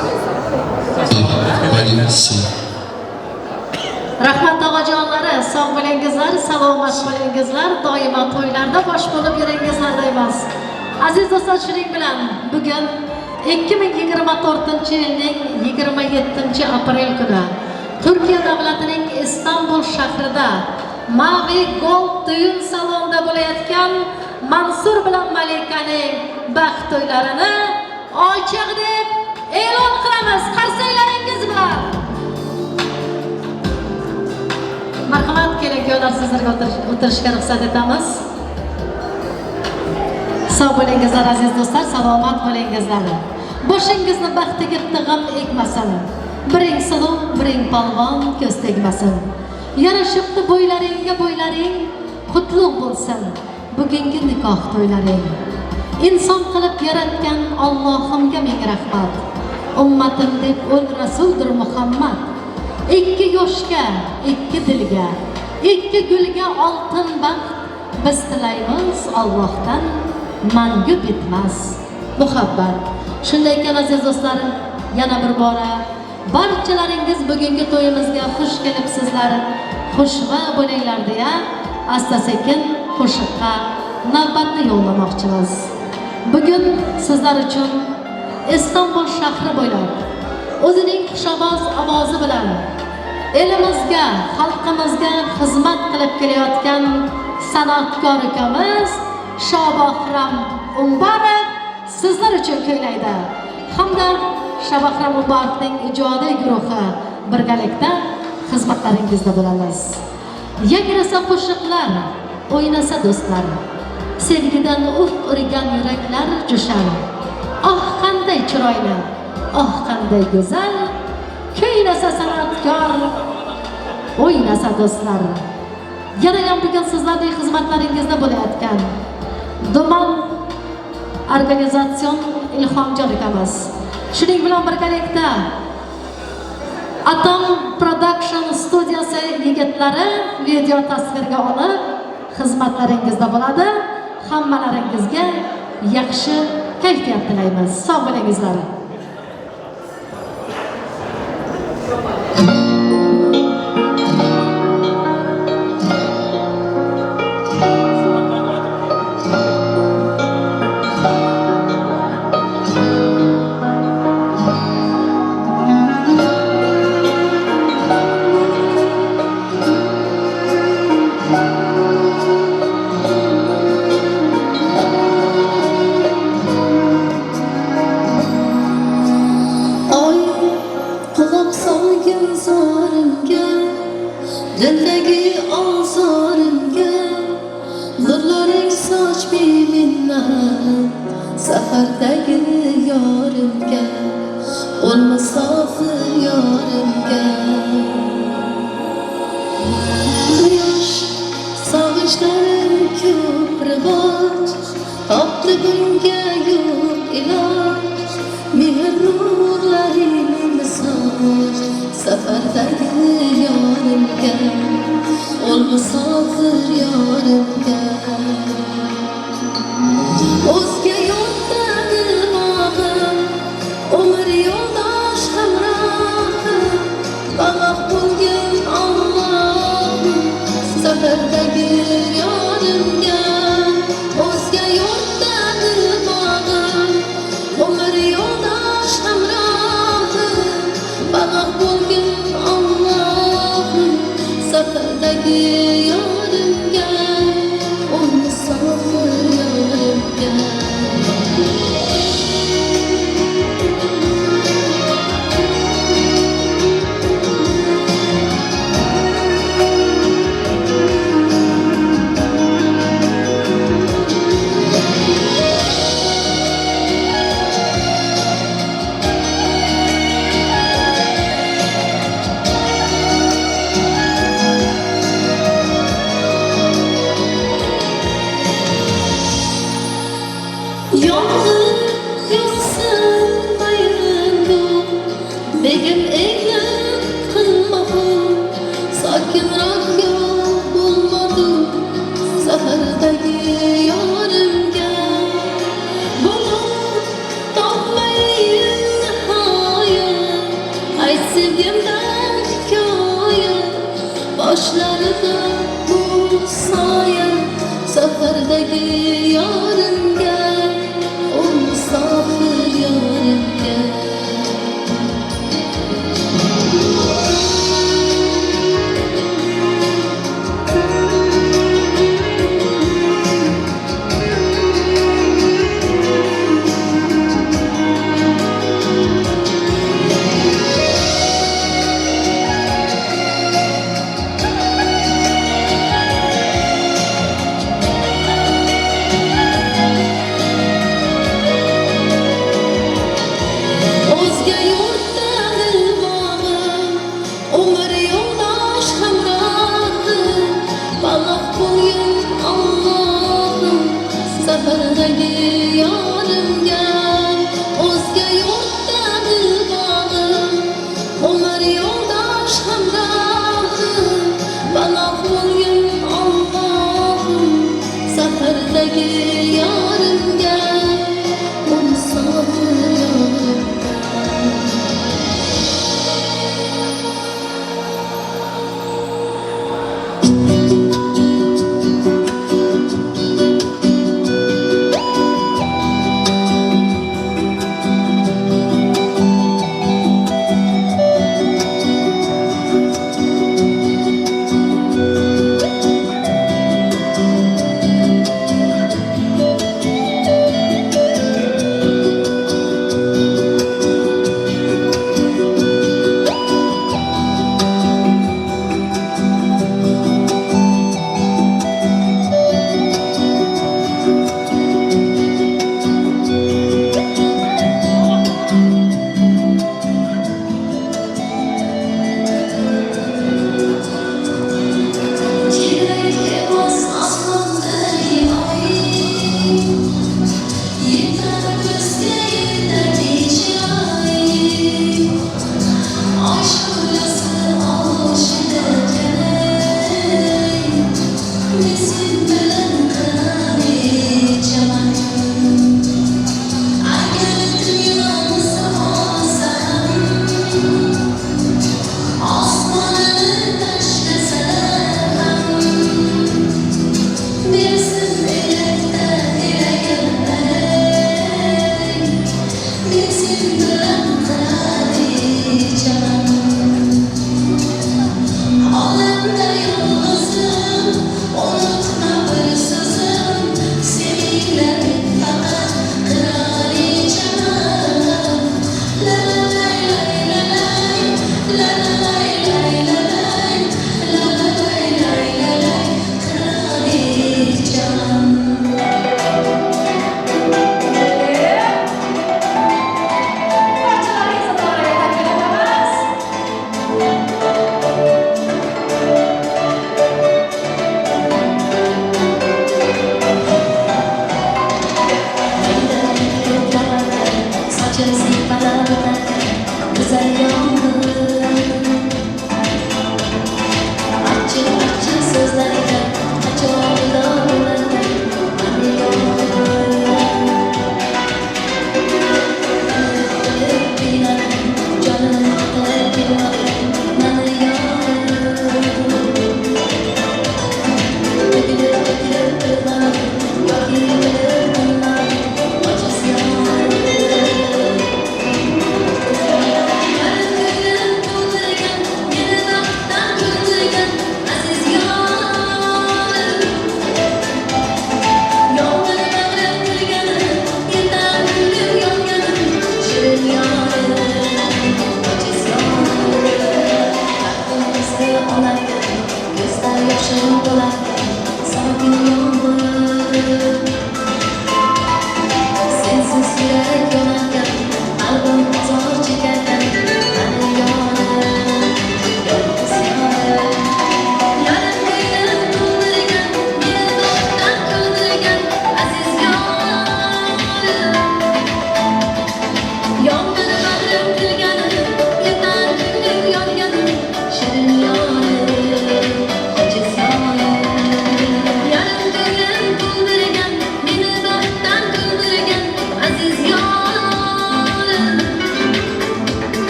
Rahmat tog'ajonlari, sog' bo'lingizlar, salomat bo'lingizlar, doimo to'ylarda bosh bo'lib yuringizlar deymiz. Aziz do'stlar, shuning bilan bugun 2024-yilning 27-aprel kuni Turkiya davlatining Istanbul shahrida Mavi Gold düğün salonida bo'layotgan Mansur bilan Malikaning baxt to'ylarini ochiq deb e'lon qilamiz. Qarsaklaringiz bilan. Marhamat, keling kuyovlar, sizlarga o'tirishga ruxsat etamiz. Sog' bo'lingizlar aziz do'stlar, salomat bo'lingizlar. Boshingizni baxtiga g'am ekmasin. Biring suluv, biring polvon ko'z tegmasin. Yarashibdi bo'ylaringga bo'ylaring, qutlug' bo'lsin bugungi nikoh to'ylaring. Inson qilib yaratgan Allohimga ming rahmat. Ummatim deb o'l rasuldir Muhammad. Ikki yoshga, ikki dilga, ikki gulga oltin baxt biz tilaymiz Allohdan mangu bitmas muhabbat. Shunday ekan aziz do'stlarim, yana bir bora barchalaringiz bugungi to'yimizga xush kelibsizlar, xushva bo'linglar deya asta-sekin qo'shiqqa navbatni yo'llamoqchimiz. Bugun sizlar uchun Istanbul shahri bo'ylab o'zining xushovoz ovozi bilan elimizga, xalqimizga xizmat qilib kelayotgan san'atkor ukamiz Shobaxram Umbarov sizlar uchun kuylaydi. Hamda Shobaxram Umbarovning ijodiy guruhi birgalikda xizmatlaringizda bo'lamiz. Yangrasa qo'shiqlar, o'ynasa do'stlar, sevgidan uf urgan yuraklar jo'shar. Oh qanday chiroyli, oh qanday go'zal, kuylasa san'atkor, o'ynasa do'stlar. Yana ham bugun sizlarning xizmatlaringizda bo'layotgan Duman organizatsion Ilhomjon ukamiz. Shuning bilan birgalikda Atom Production studiyasi yigitlari video tasvirga olib xizmatlaringizda bo'ladi. Hammalaringizga yaxshi kayfiyat tilaymiz. Sog' bo'lingizlar. Safardagi yorimga, ol musofir yorimga. Quyosh sog'inchlarim ko'p rivoj, topdi bunga yo'q iloj. Mehr nurlaringni soch. Safardagi yorimga, ol musofir yorimga. O'zga yurtda dilbog'im, umr yo'ldosh hamrohim, panoh bo'lgin Allohim safardagi yorimga. O'zga yurtda dilbog'im, umr yo'ldosh hamrohim, panoh bo'lgin Allohim safardagi yorimga, ol musofir yorimga. Yolg'iz yursin mayrindu, begim eglim qilmag'in, sokinroq yo'l bo'lmadi safardagi yorimga. Bugun topmayin nihoya, ayt sevgimdan hikoya, boshlarida bu soya safardagi yorimga, o musofir yorimga. O'zga yurtda dilbog'im, umr yo'ldosh hamrohim, panoh bo'lgin Allohim safardagi yorimga. O'zga yurtda dilbog'im, umr yo'ldosh hamrohim, panoh bo'lgin Allohim safardagi yorimga, o musofir yorimga. Kerak emas osmondagi oy, yetar ko'zga yetarli chiroy. Oy shu'lasi og'ushida kelay, men sen bilan qilay chaman. Agar dunyoni olsa ham, osmonini tashlasa ham, bersin elakda tilagim alay, men sen bilan qilay chaman. Olamda yolg'izim, unutma.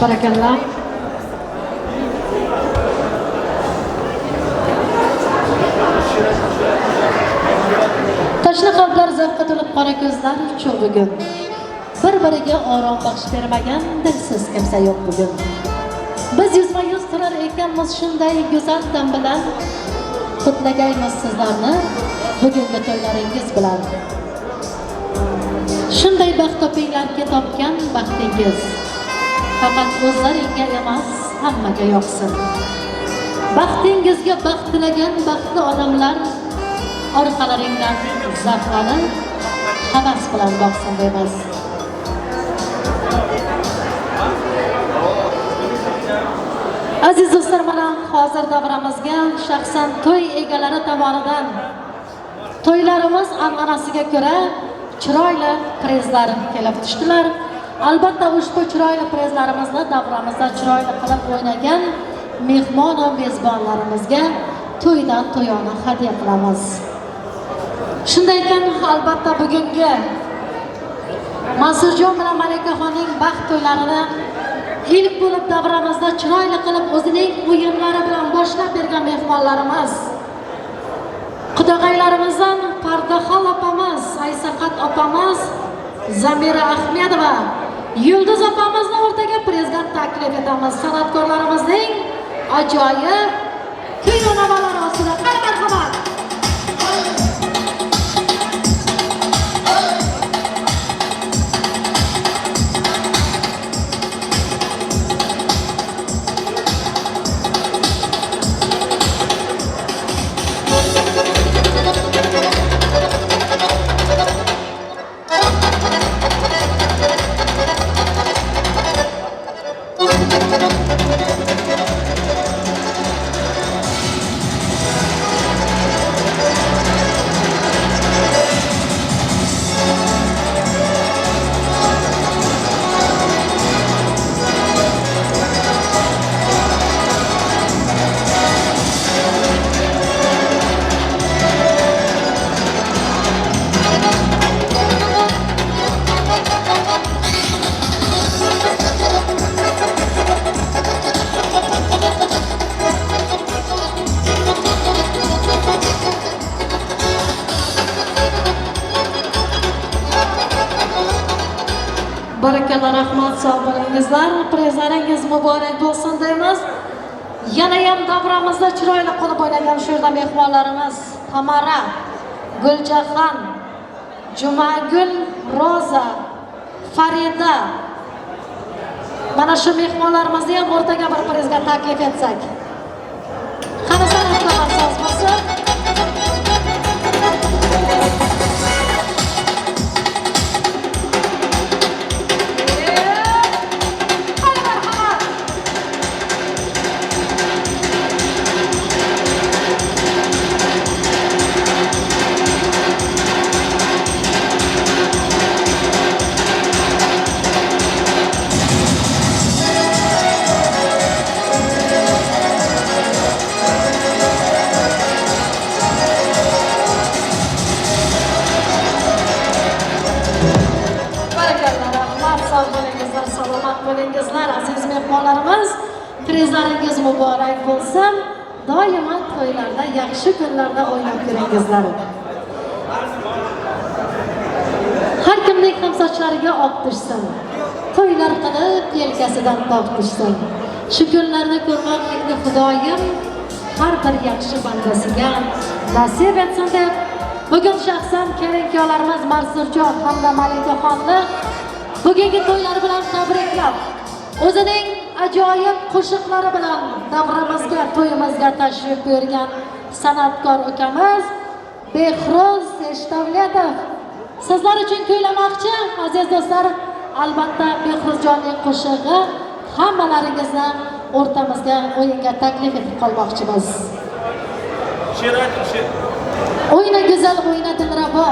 Barakallah. Tashna qalblar zavqqa to'lib qora ko'zlar cho'g' bugun. Bir-biriga orom baxsh bermagan dilsiz kimsa yo'q bugun. Biz yuzma-yuz turar ekanmiz shunday go'zal dam bilan, qutlagaymiz sizlarni bugungi to'ylaringiz bilan. Shunday baxt topinglarki topgan baxtingiz faqat o'zlaringga emas, hammaga yoqsin. Baxtingizga baxt tilagan baxtli odamlar orqalaringdan zavqlanib, havas bilan boqsin deymiz. Aziz do'stlar, mana hozir davramizga shaxsan to'y egalari tomonidan to'ylarimiz an'anasiga ko'ra chiroyli prizlar kelib tushdilar. Albatta ushbu chiroyli prizlarimizni davramizda chiroyli qilib o'ynagan mehmon va mezbonlarimizga to'ydan to'yona hadya qilamiz. Shunday ekan, albatta bugungi Mansurjon bilan Malikaxonning baxt to'ylarini ilk bo'lib davramizda chiroyli qilib o'zining o'yinlari bilan boshlab bergan mehmonlarimiz, qudag'aylarimizdan Pardaxol opamiz, Aysaqat opamiz, Zamira Ahmedova, Yulduz opamizni o'rtaga prizga taklif etamiz. San'atkorlarimizning ajoyib kuy va navolari ostida qani marhamat. Barakalla, rahmat, sog' bo'lingizlar. Prizlaringiz muborak bo'lsin deymiz. Yana ham davramizda chiroyli qilib o'ynagan shu yerda mehmonlarimiz Tamara, Guljahan, Jumagul, Roza, Farida. Mana shu mehmonlarimizni ham o'rtaga bir prizga taklif etsak. Qani san'atkorlar soz bo'lsin. Aziz mehmonlarimiz, prizlaringiz muborak bo'lsin. Doimo to'ylarda, yaxshi kunlarda o'ynab yuringizlar. Har kimning ham sochlariga oq tushsin. To'ylar qilib yelkasidan tog' tushsin. Shu kunlarni ko'rmoqlikni Xudoyim har bir yaxshi bandasiga nasib etsin deb bugun shaxsan kelin-kuyovlarimiz Mansurjon hamda Malikaxonni bugungi to'ylari bilan tabriklab, o'zining ajoyib qo'shiqlari bilan davramizga, to'yimizga tashrif buyurgan san'atkor ukamiz Behruz Eshtovletov sizlar uchun kuylamoqchi. Aziz do'stlar, albatta Behruzjonning qo'shig'i hammalaringizni o'rtamizga o'yinga taklif etib qolmoqchimiz. She'r ayting, she'r. O'yna go'zal, o'yna dilrabo.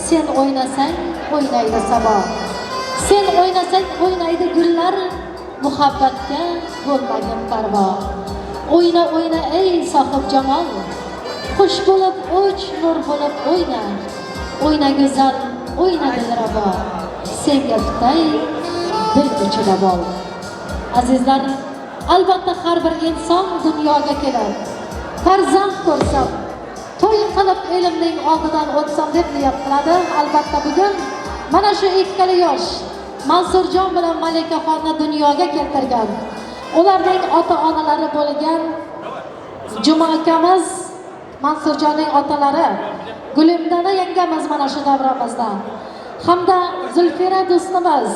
Sen o'ynasang, o'ynaydi sabo. Sen o'ynasang, o'ynaydi gullar, muhabbatga bo'lmagin parvo. O'yna, o'yna ey sohib jamol, xush bo'lib uch, nur bo'lib o'yna. O'yna go'zal, o'yna dilrabo, senga tutay dil ichida bol. Azizlar, albatta har bir inson dunyoga kelib, farzand ko'rsam, to'y qilib elimning oldidan o'tsam deb niyat qiladi. Albatta bugun mana shu ikkala yosh Mansurjon bilan Malikaxonni dunyoga keltirgan, ularning ota-onalari bo'lgan Juma akamiz, Mansurjonning otalari, Gulimdana yangamiz mana shu davramizda hamda Zulfira do'stimiz,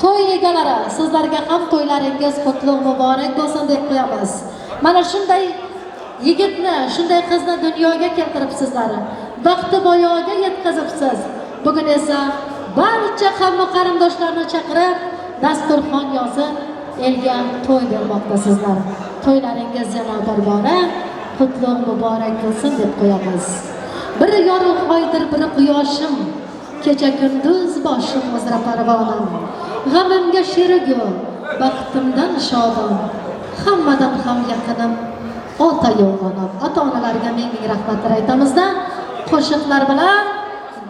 to'y egalari, sizlarga ham to'ylaringiz qutlug' muborak bo'lsin deb qo'yamiz. Mana shunday yigitni, shunday qizni dunyoga keltiribsizlar, vaqti boyoga yetkazibsiz. Bugun esa barcha qavm qarindoshlarni chaqirib, dasturxon yozib, elga to'y bermoqdasizlar. To'ylaringiz yana bir bora qutlug' muborak bo'lsin deb qo'yamiz. Biri yorug' oydir, biri quyoshim, kecha kunduz boshim uzra parvonam. G'amimga sherigu, baxtimdan shodon, hammadan ham yaqinim ota-yu onam. Ota-onalarga ming ming rahmatlar aytamizda, qo'shiqlar bilan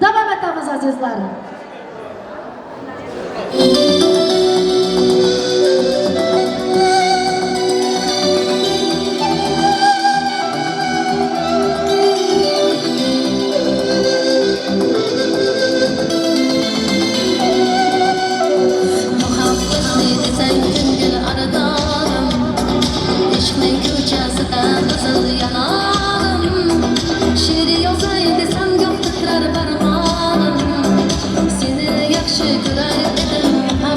davom etamiz azizlar. Seni yaxshi ko'rar edim.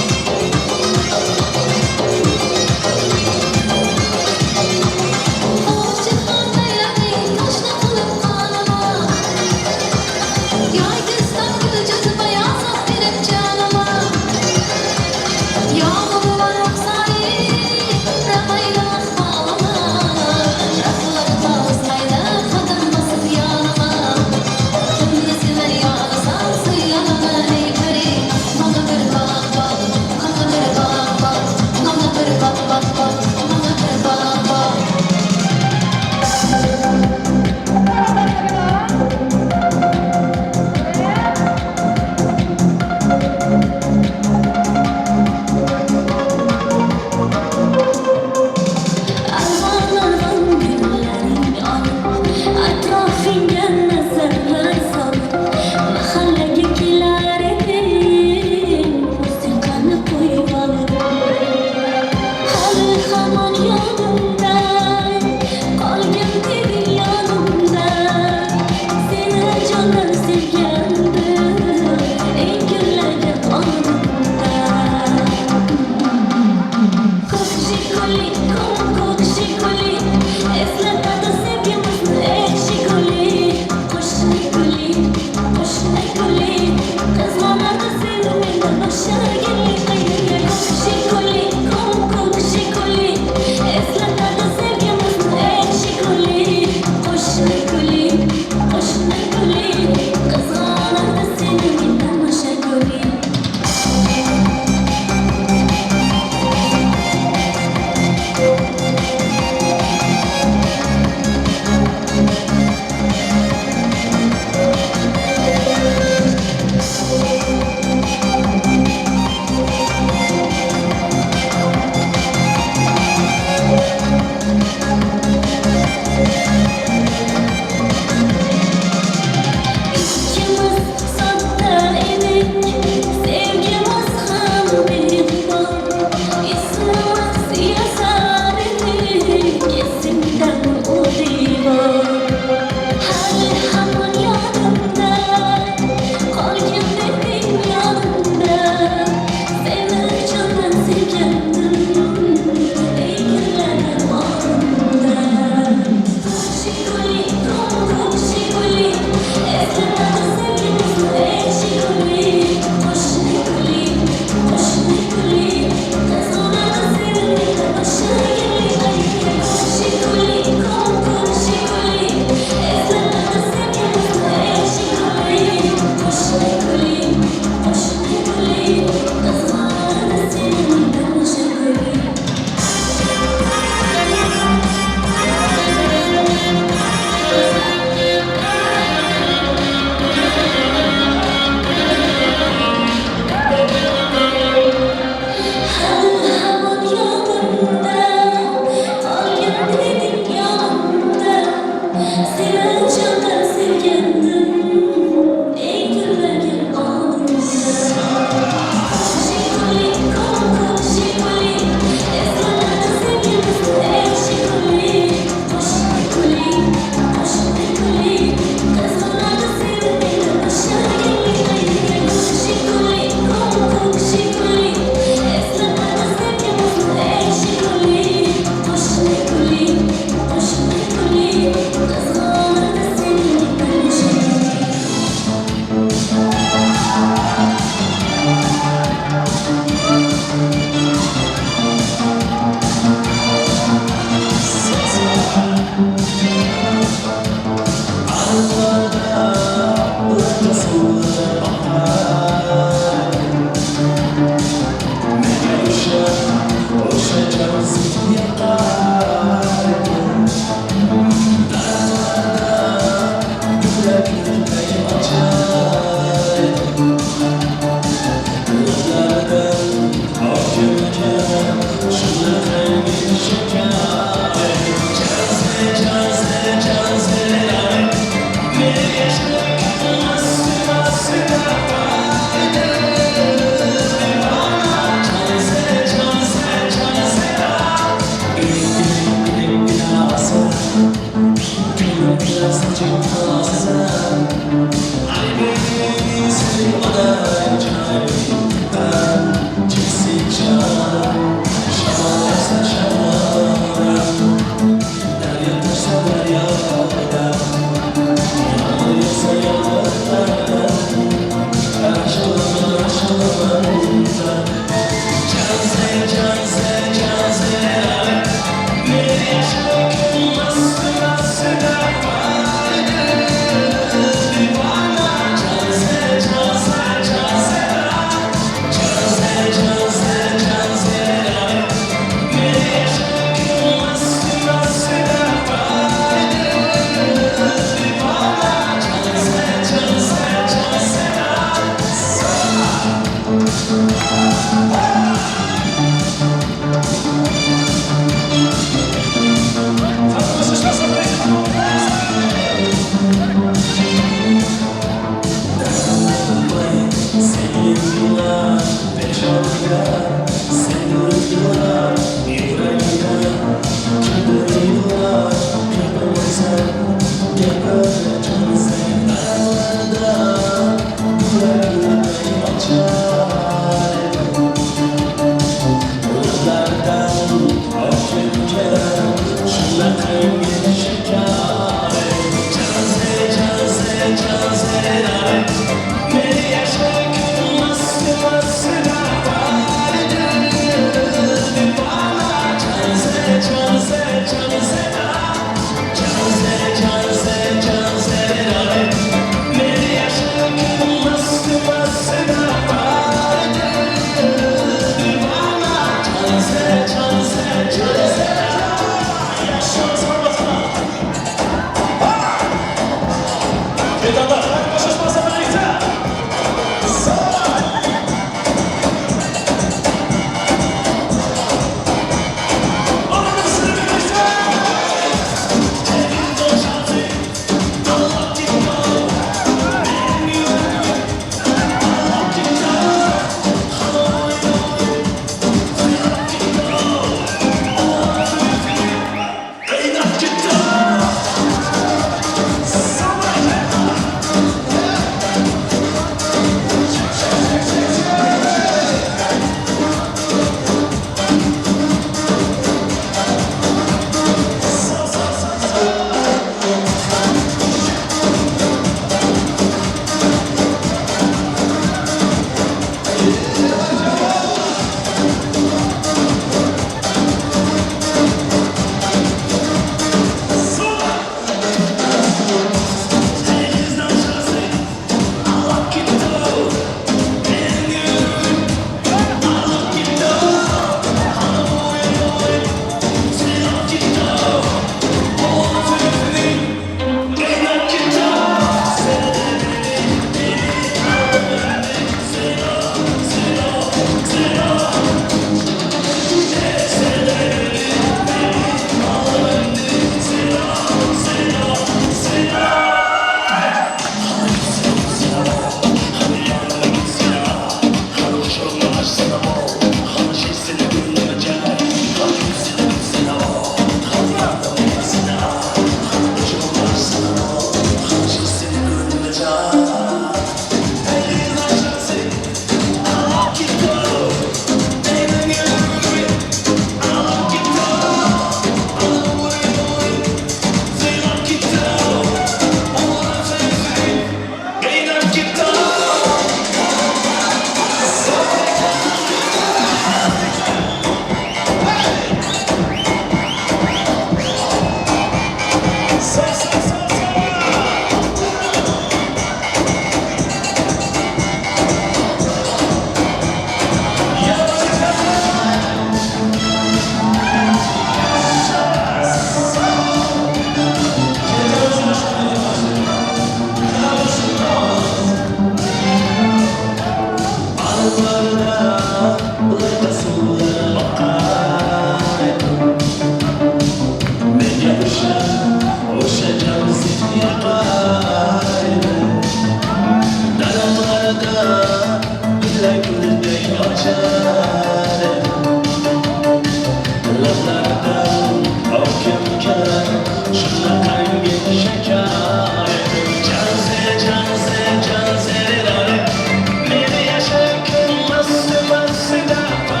Meri yaşa kılması masına.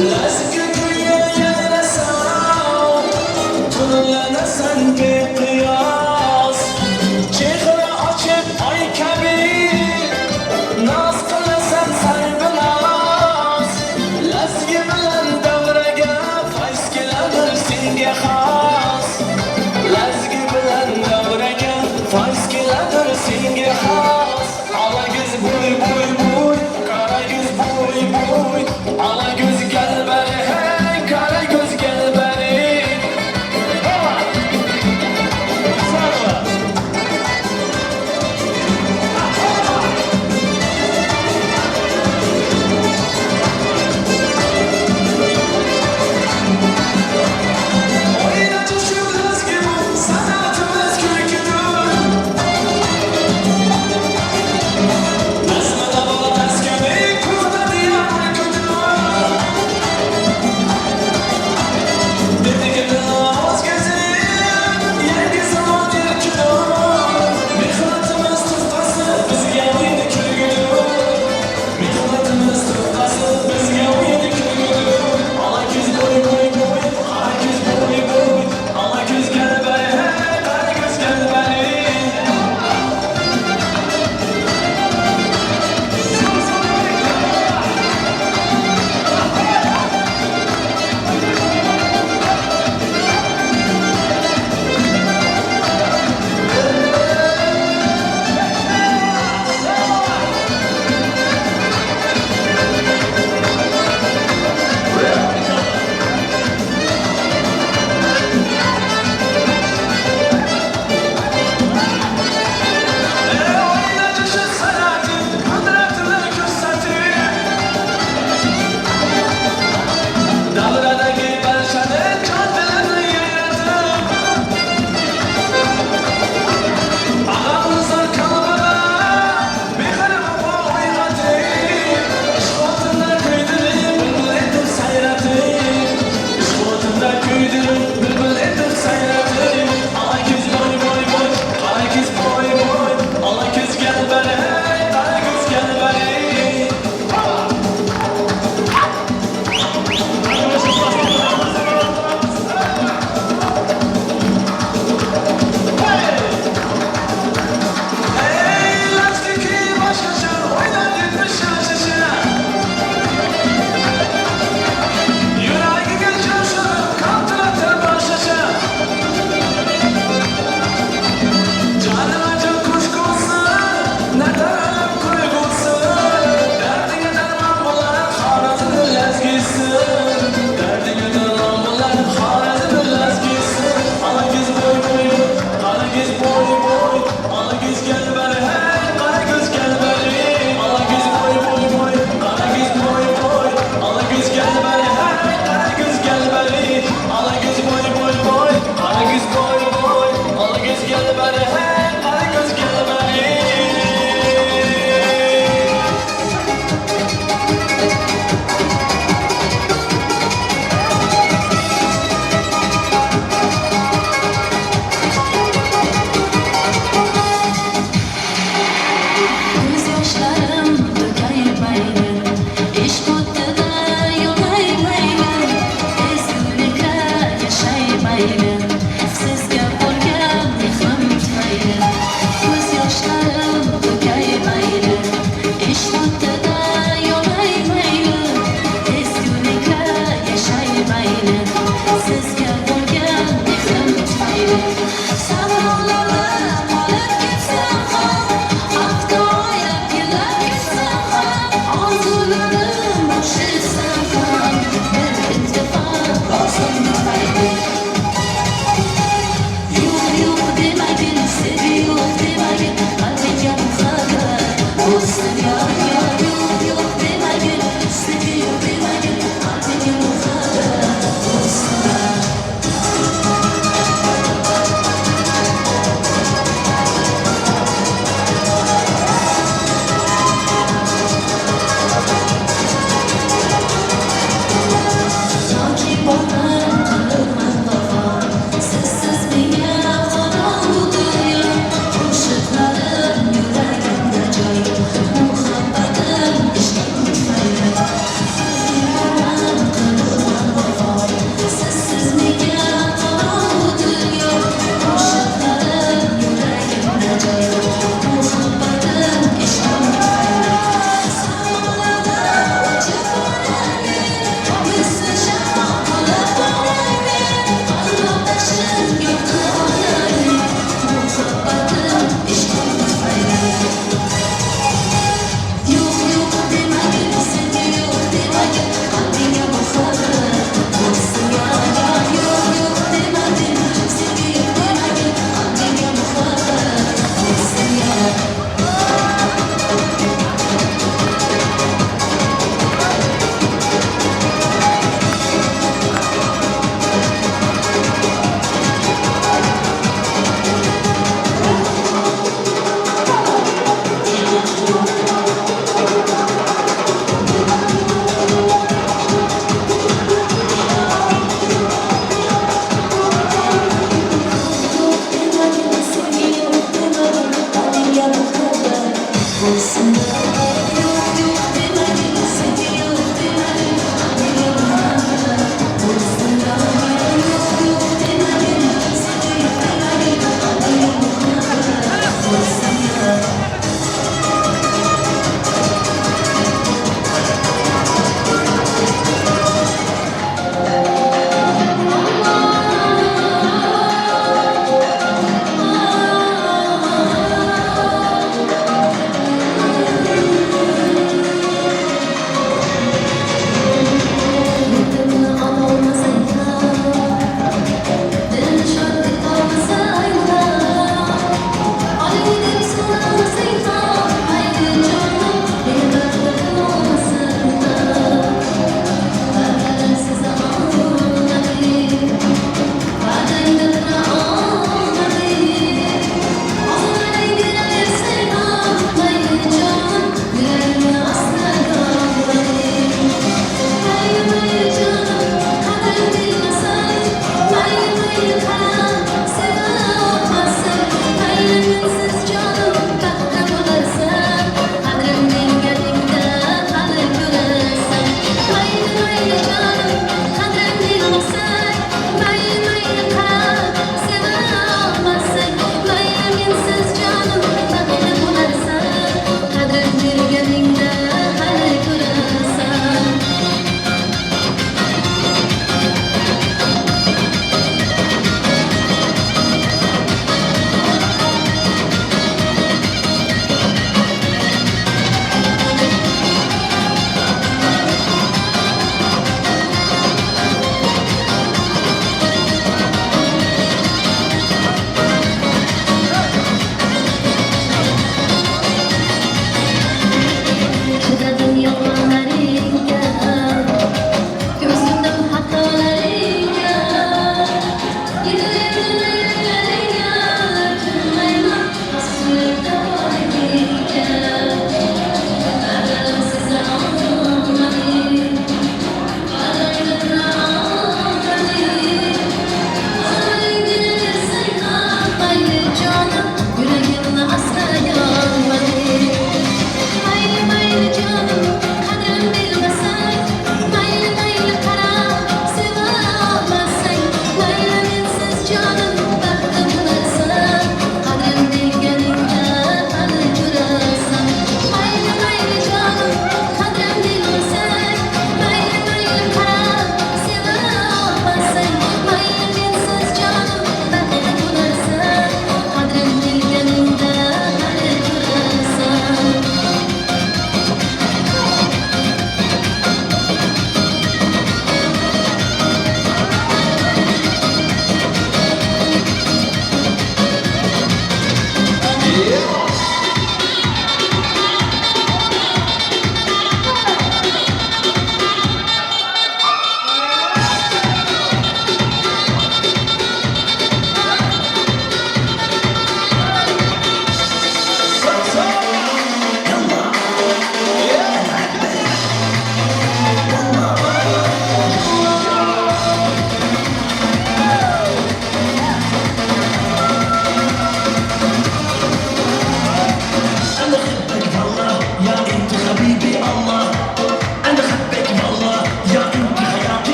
Lazgi kuyi yayrasam, tunlanasan beqiyos. Chehra ochib oy kabi, noz qilasan sarvinoz. Lazgi bilan davraga fayz keladir senga xos. Lazgi bilan davraga fayz keladir senga xos. Ola ko'z bo'y bo'y bo'y, qora ko'z bo'y bo'y, ola ko'z gel beri hey, qora ko'z gel beri. Oynatışım lazgi bu, sanatımız kürküdür. Nazmada bala tezkemi, kurda diye ürküdür. Dedigini oz gözüm, yangi zamon erkidir. Mehnatimiz tuhfasi, bizga uydi kulgudir. Mehnatimiz tuhfasi, bizga uydi kulgudir. Ola ko'z bo'y bo'y bo'y, qora ko'z bo'y bo'y, ola ko'z gel beri, hey, qora ko'z gel beri. Oynatışı sanatı, kudretini gösterdi. Davradagi barchani jon dilini yaratib. Ag'amizlar qalbida mehr vafo uyg'otib. Ishq o'tida kuydirib, bulbul etib sayratib. Ishq o'tida kuydirib, bulbul etib sayratib. Ola ko'z bo'y bo'y bo'y, qora ko'z bo'y bo'y, ola ko'z gel beri, hey, qora ko'z gel beri. Ey lastik boshqacha, o'ynab yetmish yoshgacha. Yuragiga jo'shib, qantilatir boshqacha. Jonima jon qo'shqo'si, nataralab kulgusi. Dardingga darmon bo'lar Xorazm lazgisi. Dardingga darmon bo'lar Xorazm lazgisi. Ola ko'z bo'y bo'y bo'y, qora ko'z bo'y bo'y, ola ko'z gel beri, hey, qora ko'z gel beri. Ola ko'z bo'y bo'y bo'y, qora ko'z bo'y bo'y, ola ko'z gel beri, hey, qora ko'z gel beri. Ola ko'z bo'y bo'y bo'y, qora ko'z bo'y bo'y, ola ko'z gel beri, hey, qora ko'z gel beri. Mayli jonim, qadrim bilmasang, mayli, mayli qarab seva olmasang, mayli mensiz jonim baxtli bo'larsan, qadrim bilganingda hali ko'rasan.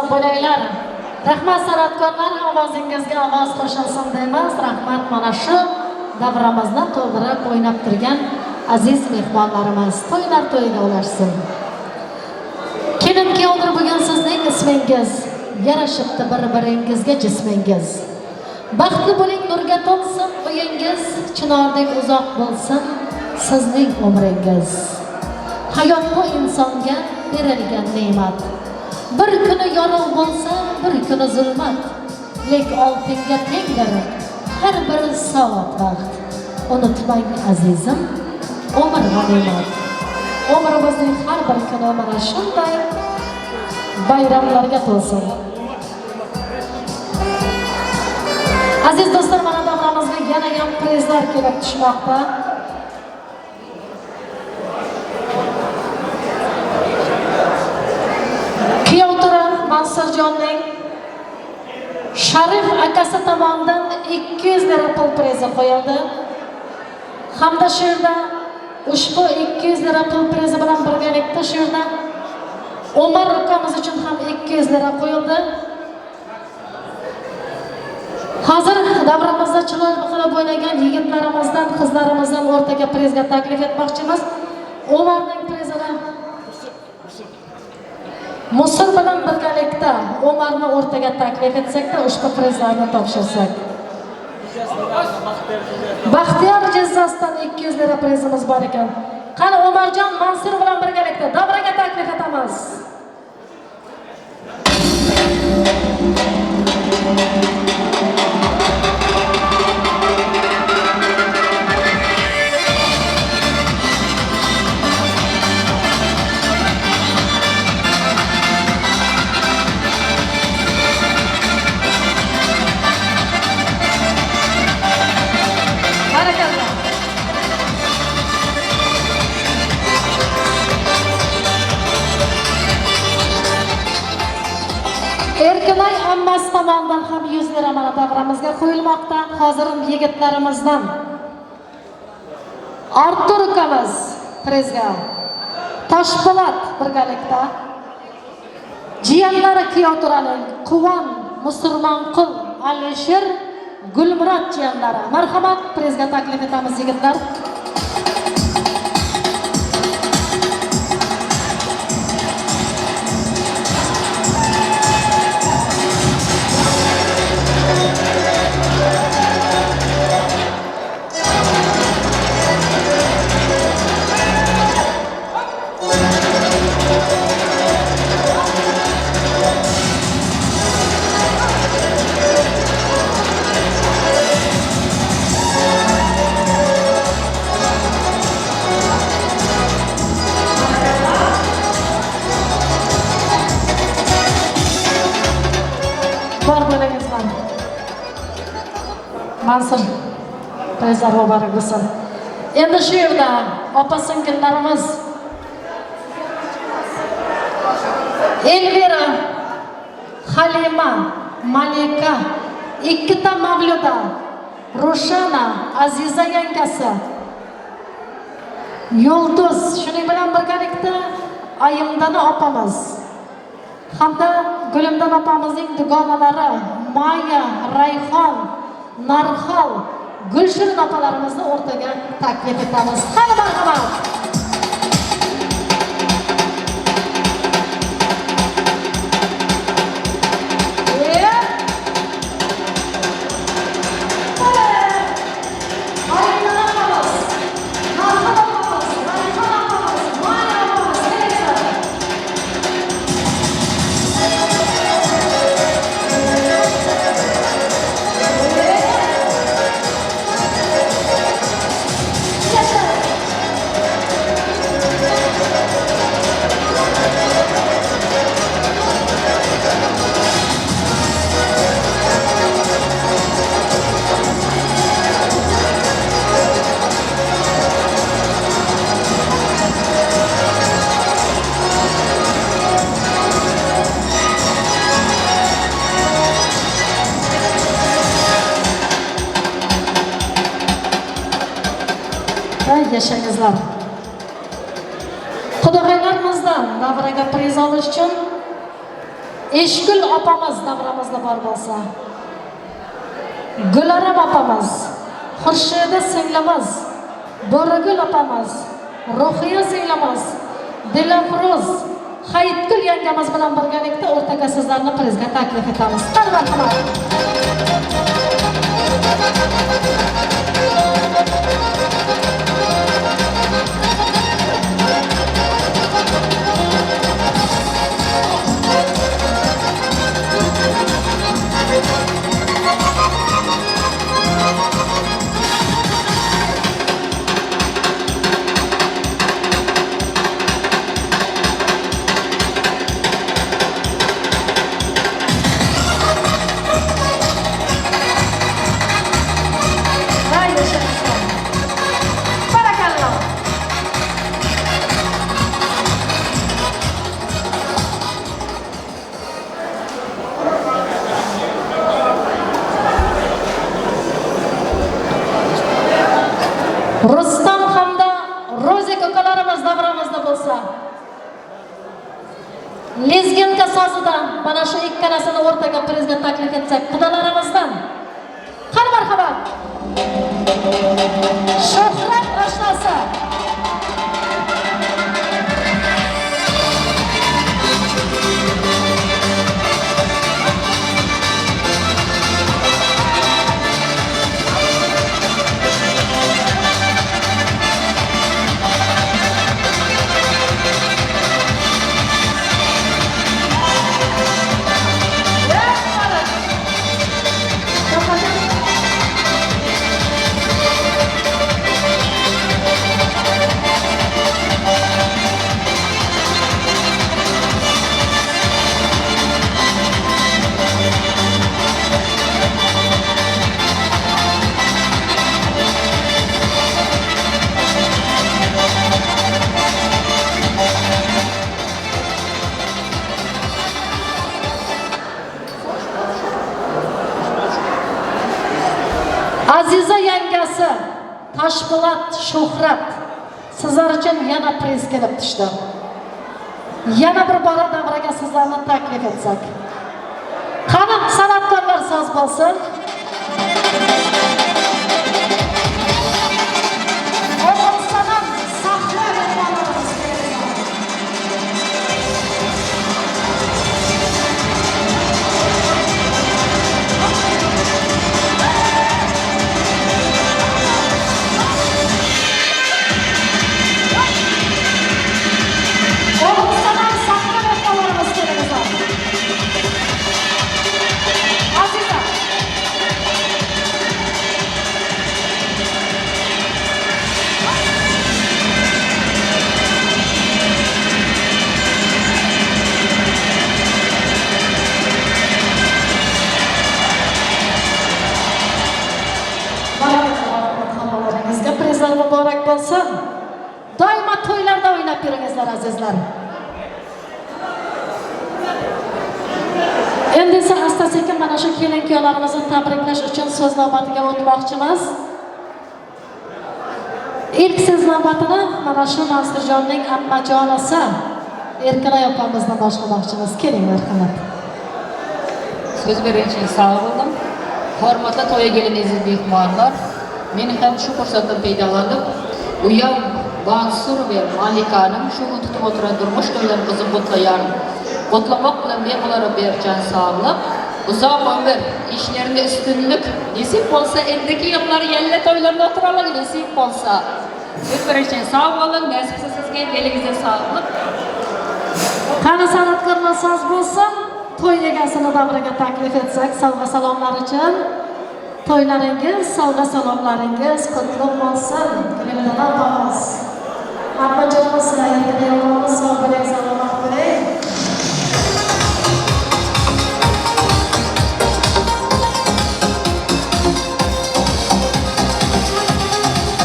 Uzoq bo'linglar. Rahmat san'atkorlar, ovozingizga ovoz qo'shilsin deymiz. Rahmat mana shu davramizni to'ldirib o'ynab turgan aziz mehmonlarimiz. To'ylar to'yiga ulashsin. Kelin kuyovdir bugun sizning ismingiz, yarashibdi bir-biringizga jismingiz. Baxtli bo'ling, nurga to'lsin uyingiz, chinordek uzoq bo'lsin sizning umringiz. Hayot bu insonga berilgan ne'mat. Bir kuni yorug' bo'lsa, bir kuni zulmat. Lek oltinga tengdir har bir soat vaqt. Unutmang azizim, umr g'animat. Umrimizning har bir kuni mana shunday bayramlarga to'lsin. Aziz do'stlar, mana davramizga yana ham prizlar kelib tushmoqda. Kuyovtura Mansurjonning Sharif akasi tomonidan 200 lira pul prizi qo'yildi. Hamda shu yerda ushbu 200 lira pul prizi bilan birgalikda shu yerda Umar ukamiz uchun ham 200 lira qo'yildi. Hozir davramizda chiroyli qilib o'ynagan yigitlarimizdan, qizlarimizdan o'rtaga prizga taklif etmoqchimiz. Umarning prizini Musur bilan birgalikda Umarni o'rtaga taklif etsakda ushbu prizlarni topshirsak. Baxtiyor Jizzasdan 200 lira prizimiz bor ekan. Qani Umarjon Mansur bilan birgalikda davraga taklif etamiz. Erkinay ammasi tomonidan ham 100 lira mana davramizga qo'yilmoqda. Hozir yigitlarimizdan Artur ukamiz prizga, Toshpo'lat birgalikda, jiyanlari Kuyovturaning Quvon, Musulmonqul, Alisher, Gulmurod jiyanlari. Marhamat, prizga taklif etamiz yigitlar. Mansur prizlar muborak bo'lsin. Endi shu yerda opa singillarimiz Elvira, Halima, Malika, ikkita Mavluda, Rushana, Aziza yangasi, Yulduz, shuning bilan birgalikda Ayimdana opamiz hamda Gulimdan opamizning dugonalari Maya, Rayhon, Narhol, Gulshirin opalarimizni o'rtaga taklif etamiz. Qani marhamat. Yashangizlar. Qudag'aylarimizdan davraga priz olish uchun Eshgul opamiz davramizda bor bo'lsa, Gularam opamiz, Xurshida singlimiz, Bo'rigul opamiz, Ruhiya singlimiz, Dilafruz, Hayitgul yangamiz bilan birgalikda o'rtaga sizlarni prizga taklif etamiz. Qani marhamat. Rustam hamda Rozik ukalarimiz davramizda bo'lsa, Lezginka sozidan mana shu ikkalasini o'rtaga prizga taklif etsak, qudalarimizdan. Qani marhamat. Shuhrat oshnasi. Aziza yangasi Toshpo'lat Shuhrat sizlar uchun yana priz kelib tushdi. Yana bir bora davraga sizlarni taklif etsak. Qani san'atkorlar soz bo'lsin. O'g'ilsanam sahna mehmonlarimiz keldi. O'g'ilsanam sahna mehmonlarimiz kelingizlar. Aziza. Hammalaringizga prizlar muborak bo'lsin. Doimo to'ylarda o'ynab yuringizlar azizlar. Endi esa asta-sekin mana shu kelin-kuyovlarimizni tabriklash uchun so'z navbatiga o'tmoqchimiz. Ilk so'z navbatini mana shu Mansurjonning ammajonisi Erkinay opamizdan boshlamoqchimiz. Keling, marhamat. Söz bergan uchun sog' bo'ldim. Hurmatli to'ya gelin aziz mehmonlar, men ham shu fursatdan foydalanib, uyam Mansur ve Malika'nın şu gün tutup oturan durmuş toylarımızı kutlayarım. Kutlamak bilan men ulara bergan sağlık, uzak ömür, işlerinde üstünlük, nesip olsa endiki yıllar yerli toylarında oturalım nesip olsa. Söz bergan sağ olun, nasipse sizga elingize sağlık. Qani san'atkorlar soz bo'lsin, to'y egasini davraga taklif etsak, sovg'a salomlar uchun. To'ylaringiz, sovg'a salomlaringiz qutlug' bo'lsin. Gulinglar opamiz. Hammajonimiz, Erkinay opamiz sog' bo'ling, salomat bo'ling.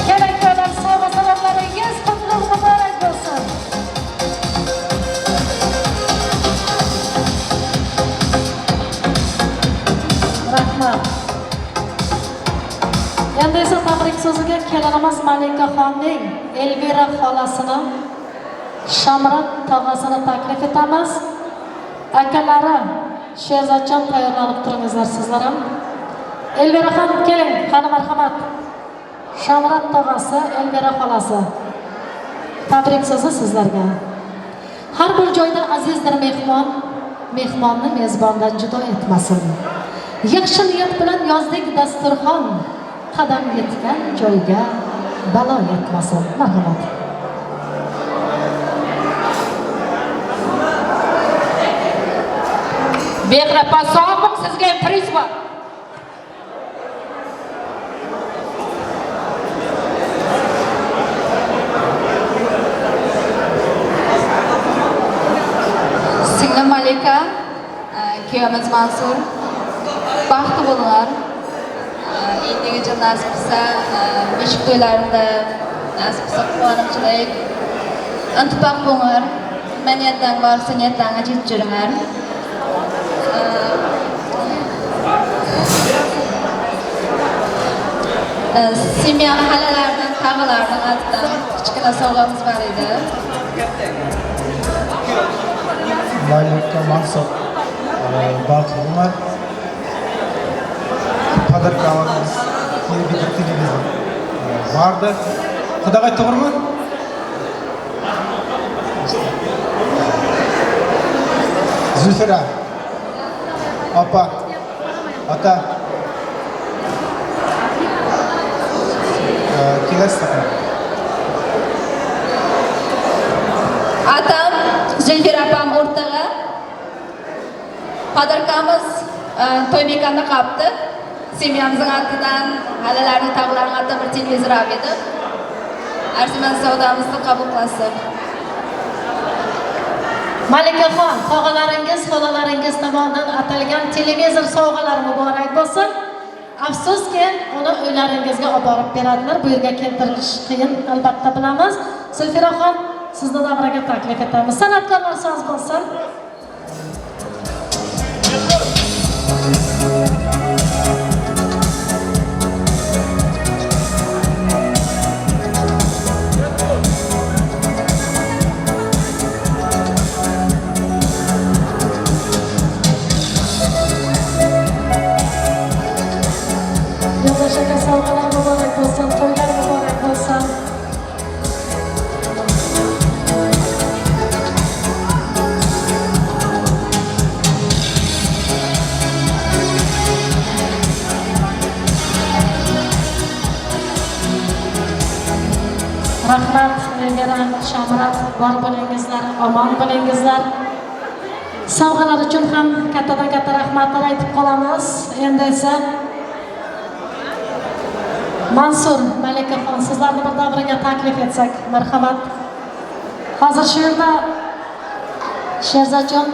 Kelin-kuyovlar, sovg'a salomlaringiz qutlug' muborak bo'lsin. Rahmat. Endi esa tabrik so'ziga kelinimiz Malikaxonning Elvira xolasini, Shamrat tog'asini taklif etamiz. Akalari Sherzodjon tayyorlanib turingizlar sizlar ham. Elviraxon keling, qani marhamat. Shamrat tog'asi, Elvira xolasi. Tabrik so'zi sizlarga. Har bir joyda azizdir mehmon, mehmonni mezbondan judo etmasin. Yaxshi niyat bilan yozdik dasturxon, qadam yetgan joyga balo yetmasin. Marhamat. Mehrapa sog'bing, sizga priz bor. Singlim Malika, kuyovimiz Mansur, baxtli bo'linglar. Endigi yil nasib qilsa, beshik to'ylarida nasib qilsa quvonib intifoq bo'linglar. Nima niyatlaring borsa niyatlaringga yetib yuringlar. Semya mahallalardan, tog'alardan atidan kichkina sovg'amiz bor edi. Malika Mansur, baxtli bo'linglar. Подаркаларымыз bir televizor vardı. Qudag'ay to'g'rimi? Zulfira opa, ota, kelasiz. Atam Zulfira opam o'rtag'a. Подаркamiz to'y mekanda qolibdi. Semyamizning atidan, halalarning tog'larning atidan bir televizor olib edi. Arzimas savdomizni qabul qilasiz. Malikaxon, tog'alaringiz, xolalaringiz tomonidan atalgan televizor sovg'alari muborak bo'lsin. Afsuski, uni uylaringizga olib borib beradilar. Bu yerga keltirilishi qiyin, albatta bilamiz. Zulfiraxon, sizni davraga taklif etamiz. San'atkorlar soz bo'lsin. Yo'ldosh aka, sovg'alar muborak bo'lsin, to'ylar muborak bo'lsin. Rahmat, Elvira, Shamrat, bor bo'lingizlar, omon bo'lingizlar. Sovg'alar uchun ham kattadan katta rahmatlar aytib qolamiz. Endi esa Mansur, Malikaxon, sizlarni bir davraga taklif etsak, marhamat. Hozir shu yerda Sherzodjon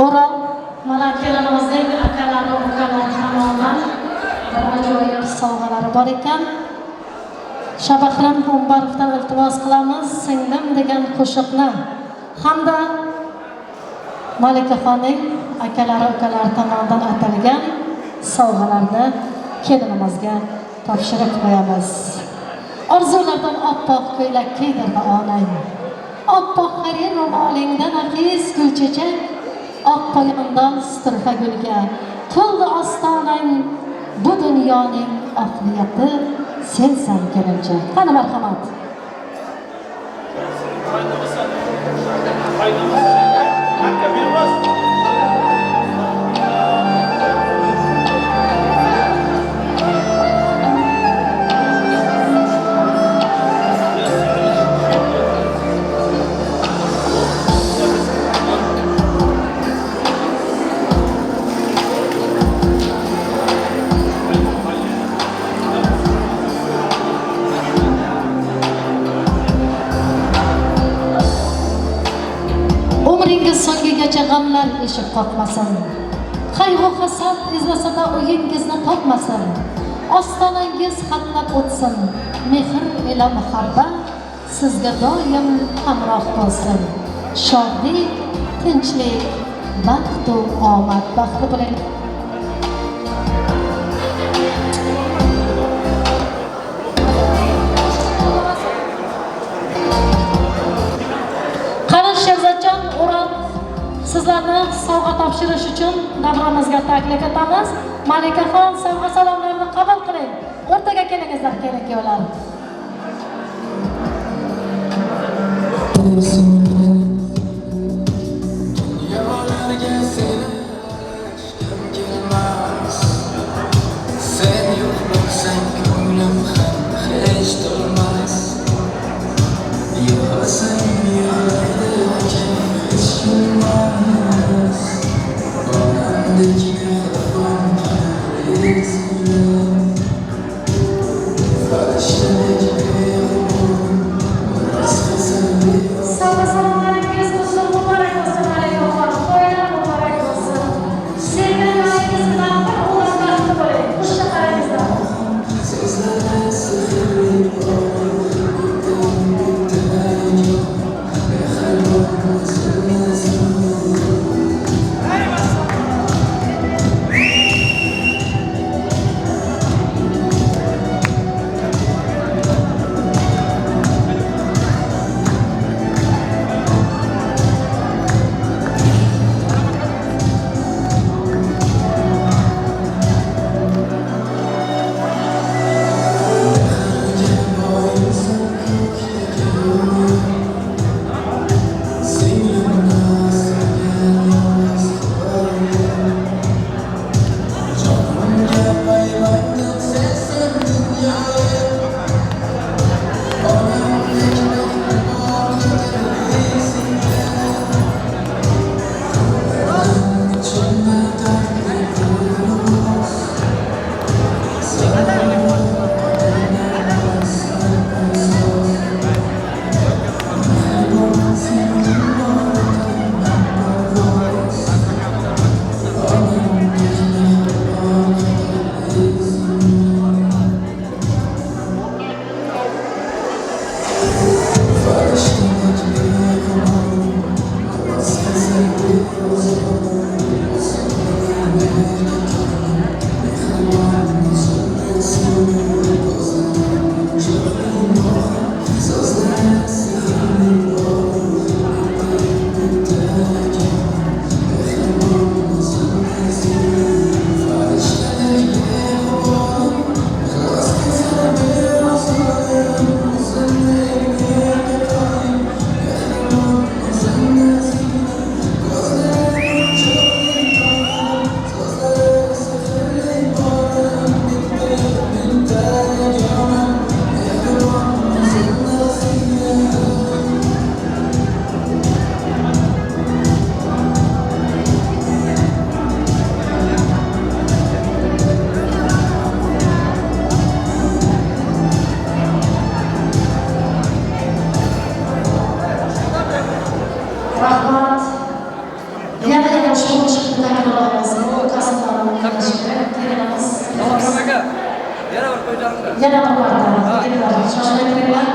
O'rol, mana kelinimizning akalari, ukalari tomonidan bir ajoyib sovg'alari bor ekan. Shabahram Umbarovdan iltimos qilamiz, singlim degan qo'shiqni hamda Malikaxonning akalari, ukalari tomonidan atalgan sovg'alarni kelinimizga topshirib qo'yamiz. Orzulardan oppoq ko'ylak kiydirdi onang. Oppoq harir ro'molingda nafis gulchechak, oq poyandoz turfa gulga to'ldi ostonang. Bu dunyoning oq niyati sensan kelinchak. Qani marhamat. Umringiz so'ngigacha g'amlar eshik qoqmasin. Qayg'u hasad izlasa-da uyingizni topmasin. Ostonangiz hatlab o'tsin. Mehr ila muhabbat sizga doim hamroh bo'lsin. Shodlik, tinchlik, baxt va omad. Baxtli bo'ling. Sizlarni sovg'a topshirish uchun davramizga taklif etamiz. Malikaxon, sovg'a salomlarni qabul qiling. O'rtaga kelingizlar, kelin kuyovlar. Dunyolarga seni hech kim kelmas. Sen yo'q bo'lsang ko'nglim ham hech to'lmas. Yig'lasang yig'laydi kim hech kulmas. Onamdek mehribon qadrli singlim. Farishtadek mehribon rizqi Sovg'a salomlaringiz bo'lsin, muborak bo'lsin, Malikaxon. To'ylar muborak bo'lsin. Sevgan yoringiz bilan bir umr baxtli bo'ling. Xush qarangizlar. So'zlari sehrli bor, bitta-bitta mehribon o'zini singlim. Rahmat. Yana yana ushbu qo'shiqni takrorlaymiz. Ukasini kelinimiz. Yana bir marta. Kelinlar, shoshmay turinglar.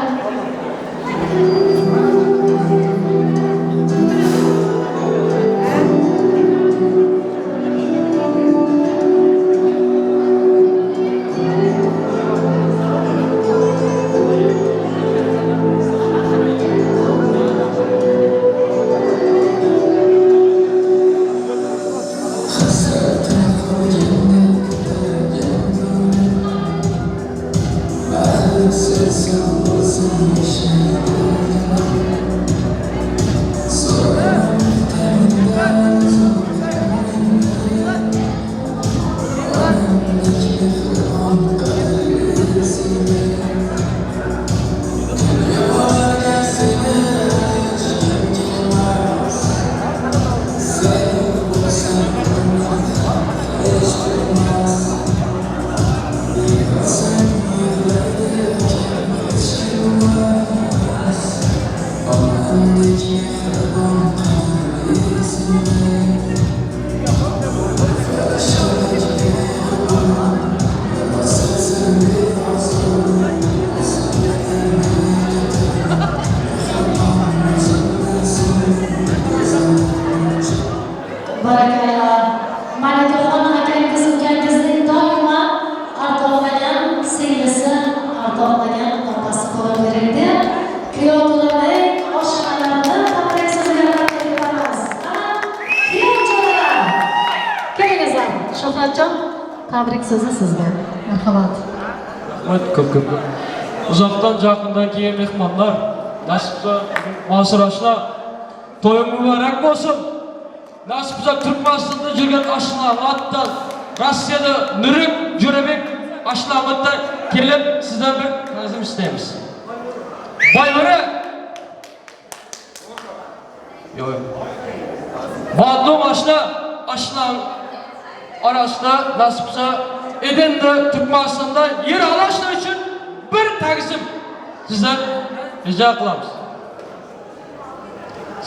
Barakalla. Malikaxon akangiz ukangizning doimo ardoqlagan singlisi, ardoqlagan opasi bo'laveradi. Kuyov to'laning oshxonalarida tabrik so'ziga tabriklaymiz. Ana Shuhratjon, tabrik so'zi sizga. Marhamat. Rahmat ko'p ko'p. Uzoqdan jaqindan kelgan mehmonlar, nasib qilsa Mansur aka, to'ying muborak bo'lsin. Nasib qilsa Turkmanistonda yurgan Ashxoboddan, Rossiyada Nurik Jo'rabek Ashxoboddan kelib sizdan bir ta'zim istaymiz. Boyvuri. Yo'q. Badum ashna arasida nasib qilsa Edirne Turkmenistan'da yer alashlar uchun bir taqsim sizdan rijo qilamiz.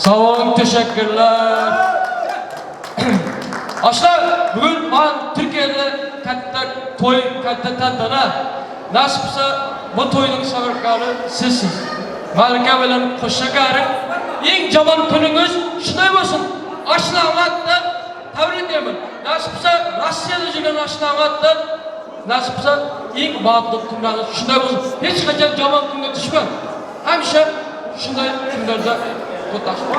Sog' bo'ling, teşekkürler. Ashna bugun man Turkiyada katta to'y, katta tantana. Nasib qilsa bu to'yning sababkori sizsiz. Malika bilan qo'shakari eng yomon kuningiz shunday bo'lsin. Ashnavatdan tabriklayman. Nasib qilsa Rossiyada yurgan Ashnavatdan nasib qilsa eng baxtli kunlaringiz shunday bo'lsin. Hech qachon yomon kunga tushmang. Hamisha shunday kunlarda o'tashing.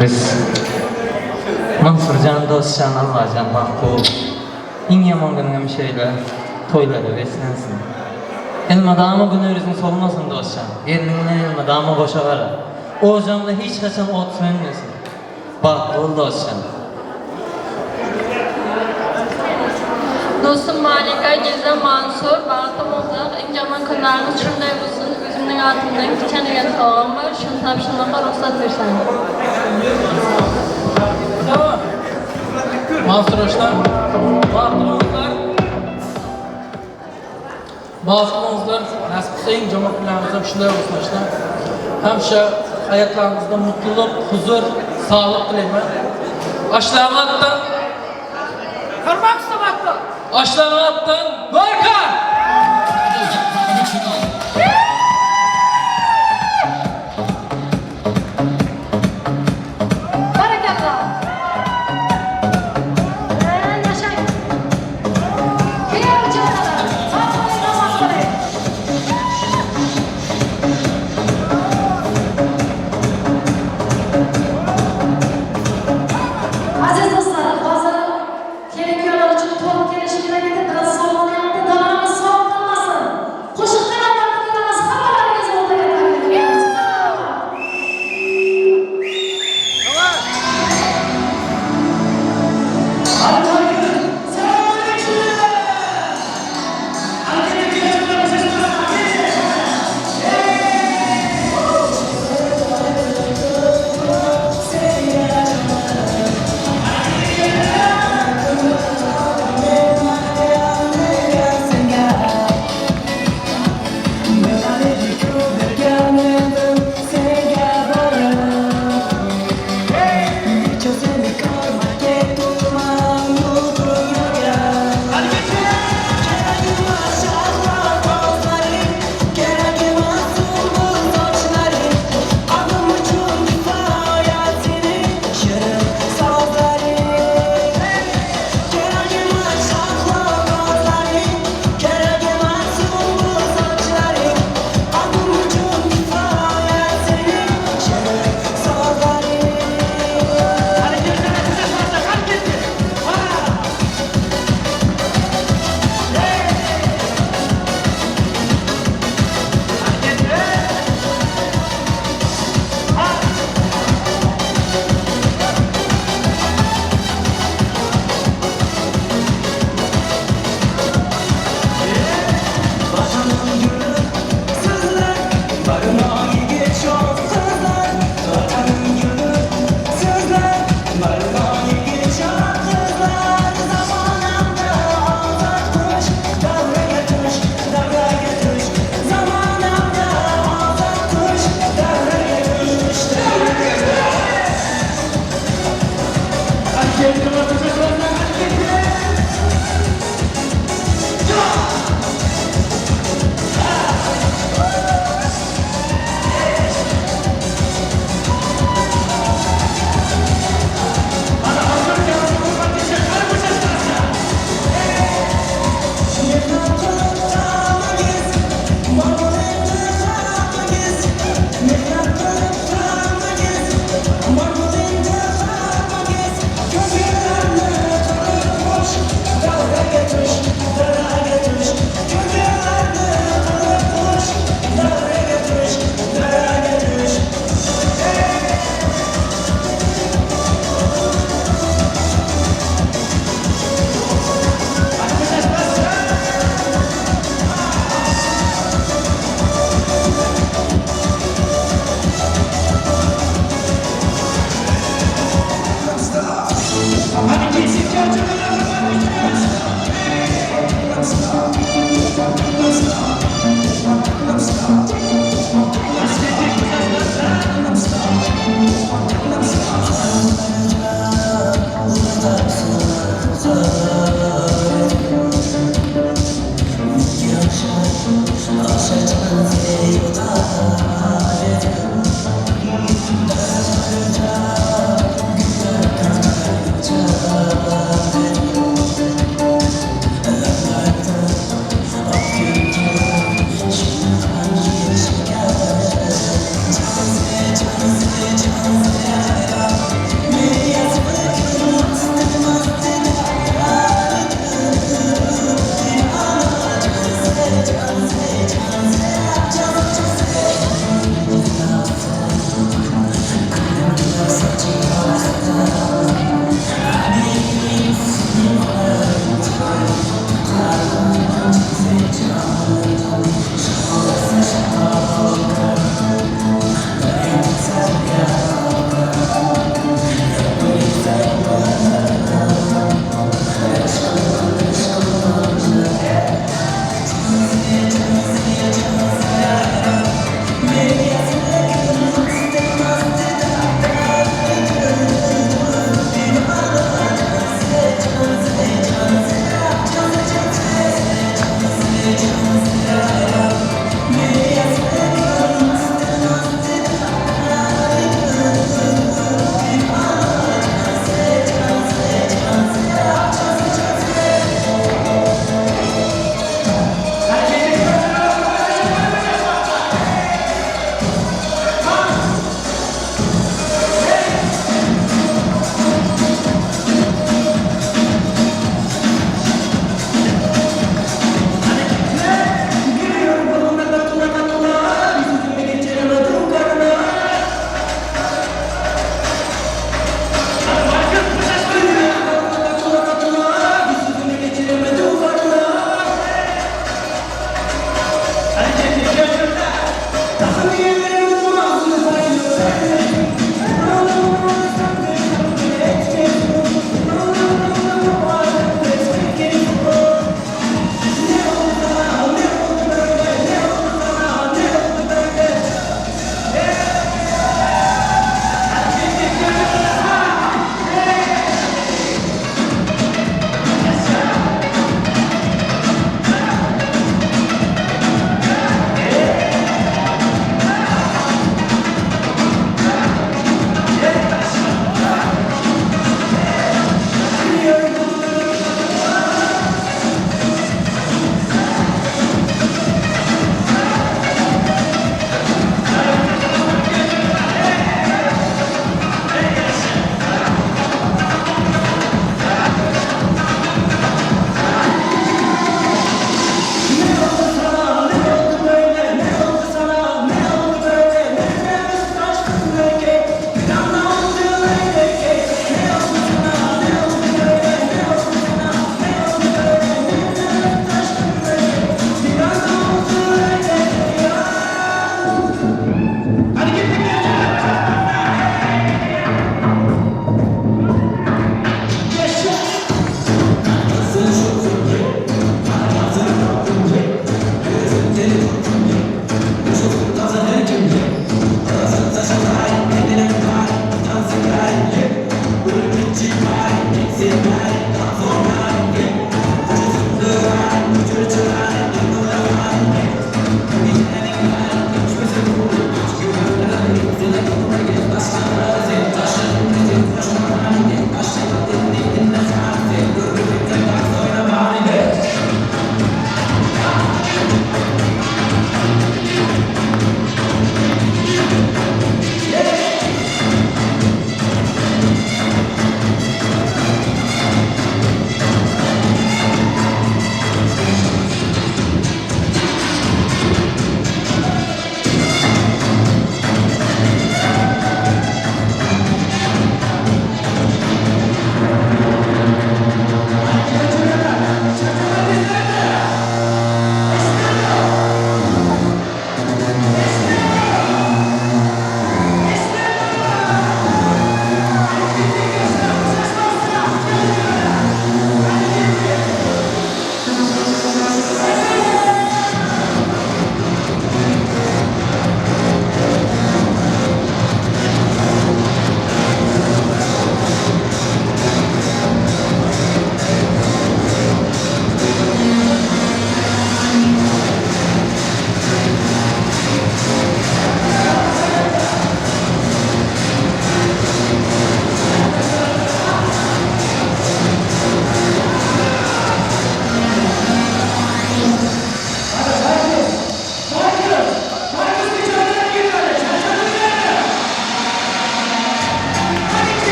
Biz Mansurcan, dostcan, Allahcan baxtlı ol. Eng yomon kuningim şeyle to'ylarda beslensin. Elmadama günü yüzün solmasın dostcan. Gelininden elmadama boşa qara. Ocağında hiç qachon o't sönmesin. Baxtlı ol dostcan. Dostum Malika, Gizem Mansur, baxtli bo'lsin. Eng yomon kunlaringiz shunday bo'lsin. O'zimning otimdan kichkinaga sovg'am bor. Shuni topshirmoqqa ruxsat bersangiz. Mansur aka, baxtli bo'linglar. Baxtli bo'linglar. Nasib qilsa eng yomon kunlaringiz ham shunday bo'lsin aka. Hamisha hayotlaringizda mutluluk, huzur, sog'lik tilayman. Ashxoboddan Ashxoboddan baraka! Barakallah. Yashang. Kuyov jo'ralar, sog' bo'ling, omon bo'ling. Aziz do'stlar, hozir kelin kuyovlar uchun to'g'ri kelishi kerak edi, biroz sovuqlayapti, davramiz sovuq qilmasin. Qo'shiq qarab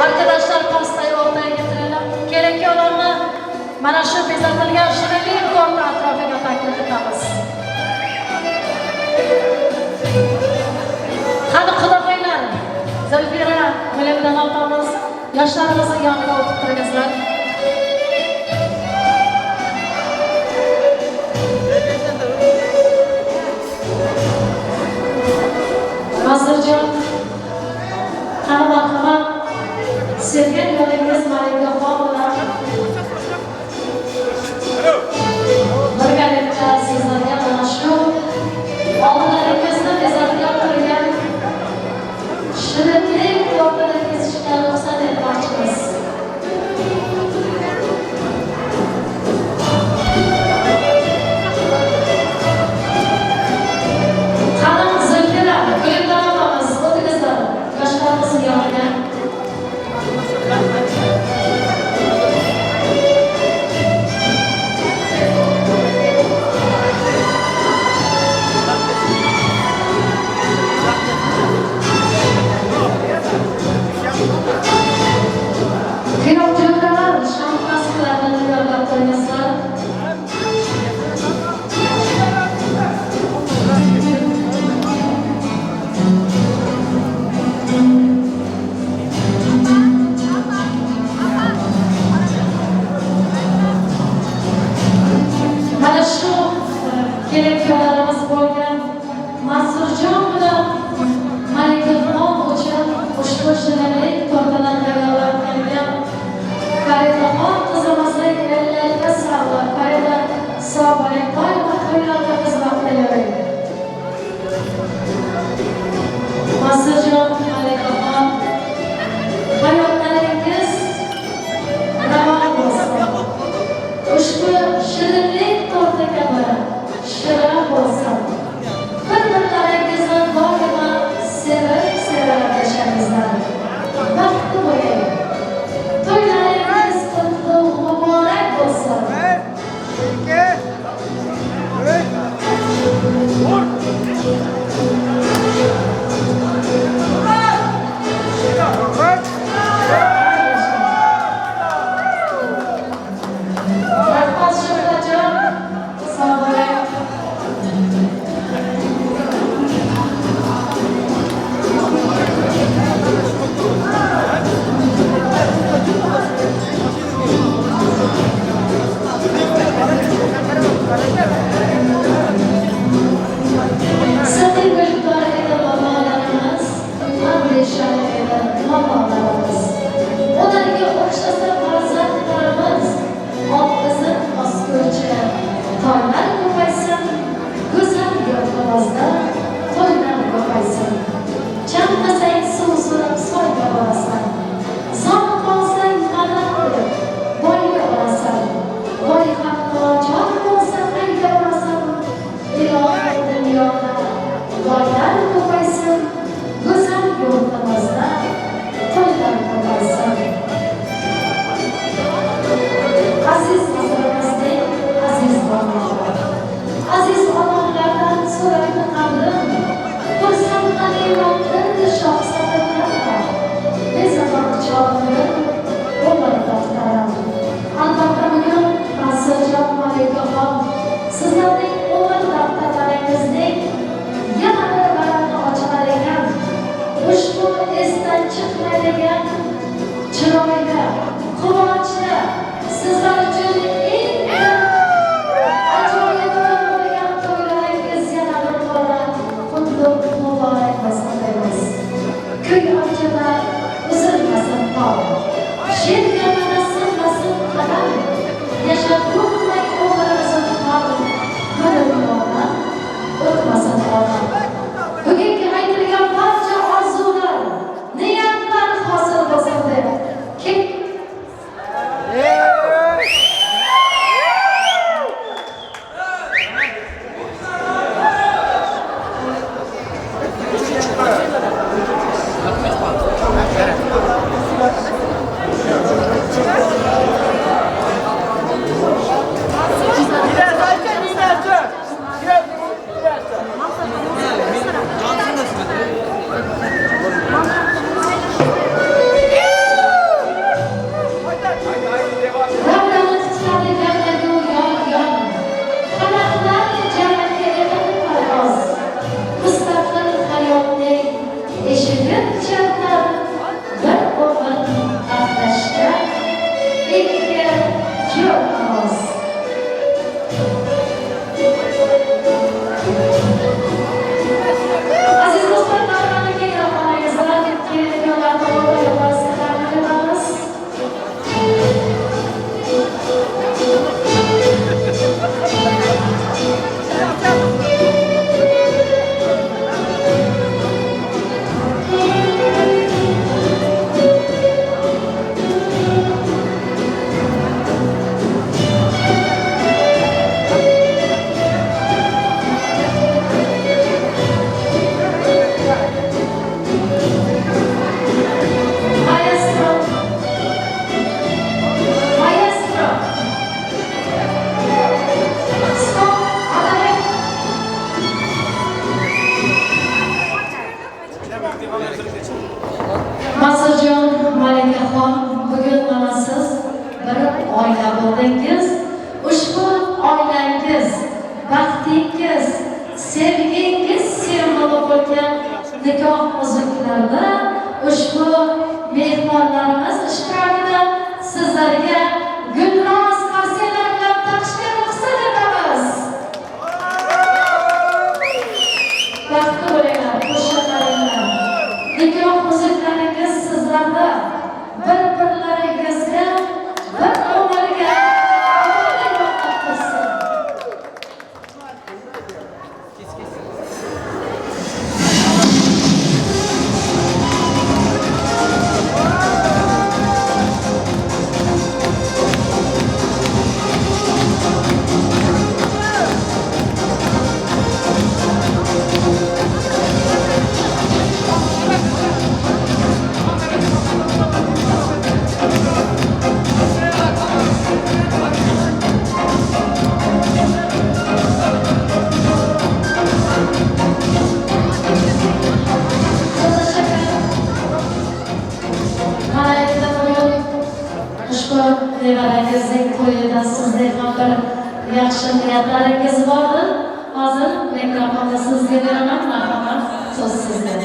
Arkadaşlar pastayı ortaya getirelim. Gerekli olanlar mana shu bezatilgan shirinlik torti atrofiga taklif etamiz. Qani qudag'aylar, Zulfira bilan opamiz yoshlarimizning yonida o'tib turingizlar. Mazurjon, qani marhamat, sevgan yoringiz Malikaxon bilan birgalikda sizlarga mana shu oldilaringizni bezatilgan turgan shirinlik tortini kesishga ruxsat etmoqchimiz. Qani Zulfira, Gulimdan opamiz, o'tingizlar yoshlarimizni yoniga. Kuyovjo'ralar, shampanskilarni tayyorlab qo'yingizlar. Mana shu kelin-kuyovlarimiz bo'lgan Mansurjon bilan Malikaxon uchun ushbu shirinlik tortini tayyorlab kelgan Faridaxon qizimizning ellariga sog'liq. Farida, sog' bo'ling, doimo to'ylarda xizmat qilavering. Mansurjon, Malikaxon, hayotlaringiz ravon bo'lsin. Ushbu shirinlik torti kabi shirin bo'lsin. Bir-birlaringizni doimo sevib-sevib yashangizlar. Baxtli bo'ling. To'ylaringiz qutlug' muborak bo'lsin. Sevgingiz simvoli bo'lgan nikoh uzuklarini ushbu mehmonlarimiz ishtirokida sizlarga gulroz qarsaklar bilan taqishga ruxsat etamiz. Baxtli bo'linglar, qo'shiqlaringlar. Nikoh uzuklaringiz sizlarni bir-birlaringizga bir umrga vaqt qilsin. Mana endi bugun ushbu nevarangizning to'yida sizning ham bir yaxshi niyatlaringiz bordir. Hozir mikrofonni sizga beraman, marhamat, so'z sizda.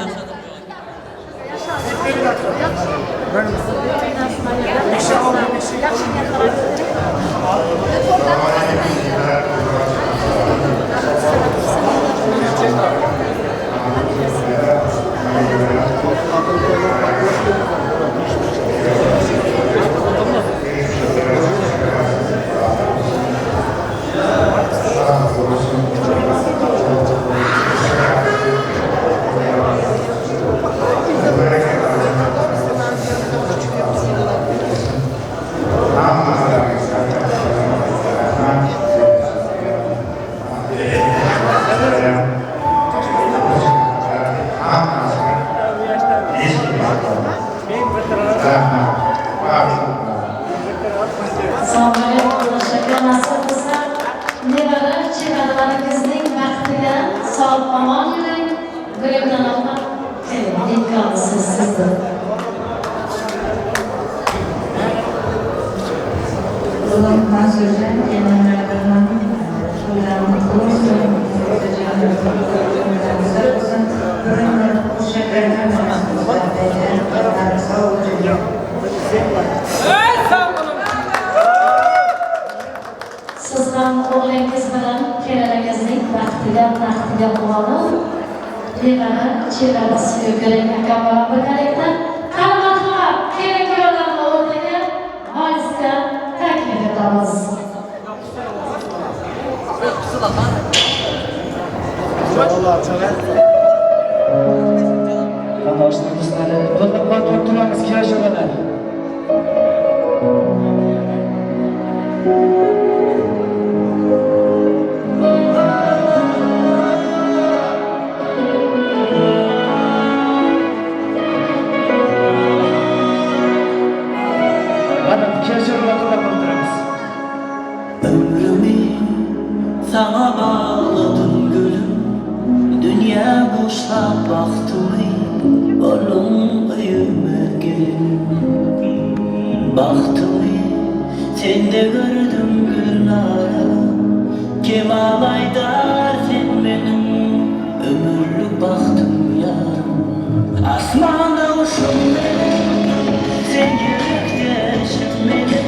Sog' bo'ling, Xudo nasib qilsa, nevara chevaralaringizning baxtiga sog' omon yuring. Gulimdan opa, keling, imkon sizda. Oğlum Mansur'dan, gelinlerden, toylarını kutlu olsun, toylarını olsun, bugün şekerden sağ olun. Siz ham o'g'lingiz bilan keliningizning baxtiga, taxtiga quvonib, nevara, chevara suyukiring akam bilan birgalikda qani marhamat, kelin kuyovlarni o'rtaga valsga taklif etamiz. Qarindoshlar, do'stlar, qo'llab-quvvatlab turamiz, kuyov. Ömrümü sana bağladım gülüm, dünya boşlap baktımı, oğlum öğüme gelin. Baktımı sende gördüm gülnara, Kemal Aydar sen benim ömürlük bahtım yarım. Asmanda uçum benim, sen yürekteşim benim.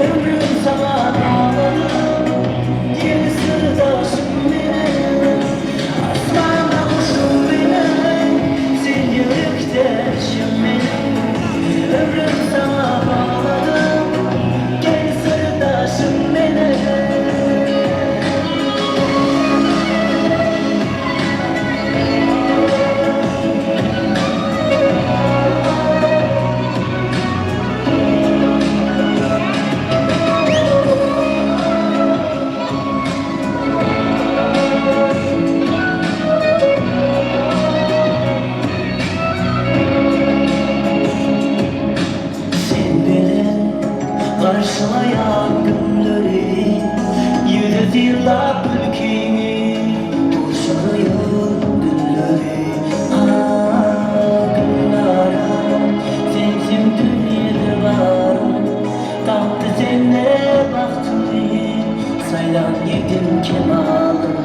Ömrüm sana bağladım, gel sırdaşım benim. Asmanda kuşum benim, sen yürekteşim benim. Ömrüm sana bağladım, gel sırdaşım benim. Karşılayan günleri, yüz yıllap ülkeni, turşuyor günleri. Ah günlerim, sensin dünyada varım, tahtı sende bahtımı, saylan yedim kemalım.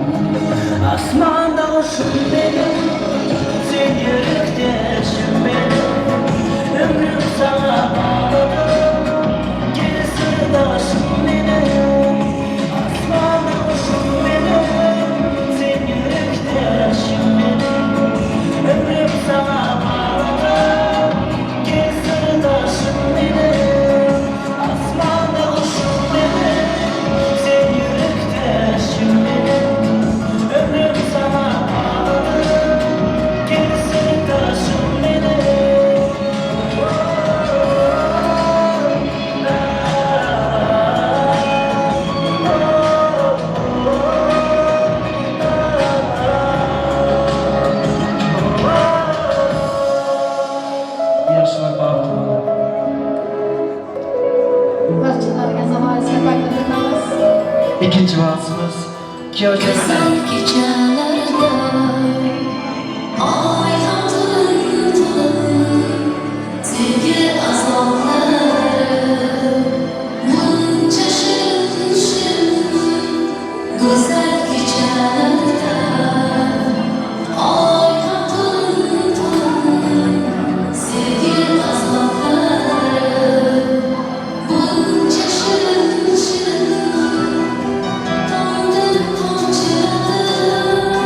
Asmanda quşum benim, sen yürekdeşim benim. Ömrüm sana bağladım, gel sırdaşım benim. Asmanda quşum benim, sen yürekdeşim benim. Ömrüm sana bağladım, gel sırdaşım benim. Asmanda quşum benim, sen yürekdeşim benim. Ömrüm sana bağladım, gel sırdaşım benim. Yaxshilar bag'ri. Barchalarga zavol takbir etamiz. Ikkinchi valsimiz kuyovjo'ra. Go'zal kechalarda oy ham tun-tun, sevgi azoblari muncha shirin-shirin. Go'zal kechalarda oy ham tun-tun, sevgi azoblari muncha shirin-shirin. Tomdir tomchiladim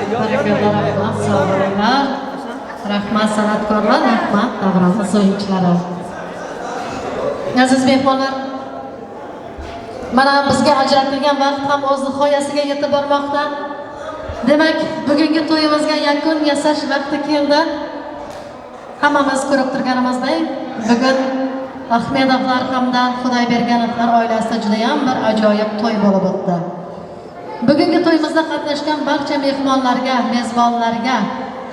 Barakalla, rahmat, sog' bo'linglar. Rahmat san'atkorlar, rahmat davramiz o'yinchilari. Aziz mehmonlar, mana bizga ajratilgan vaqt ham o'z nihoyasiga yetib bormoqda. Demak, bugungi to'yimizga yakun yasash vaqti keldi. Hammamiz ko'rib turganimizdek, bugun Ahmedovlar hamda Xudoyberganovlar oilasida juda ham bir ajoyib to'y bo'lib o'tdi. Bugungi to'yimizda qatnashgan barcha mehmonlarga, mezbonlarga,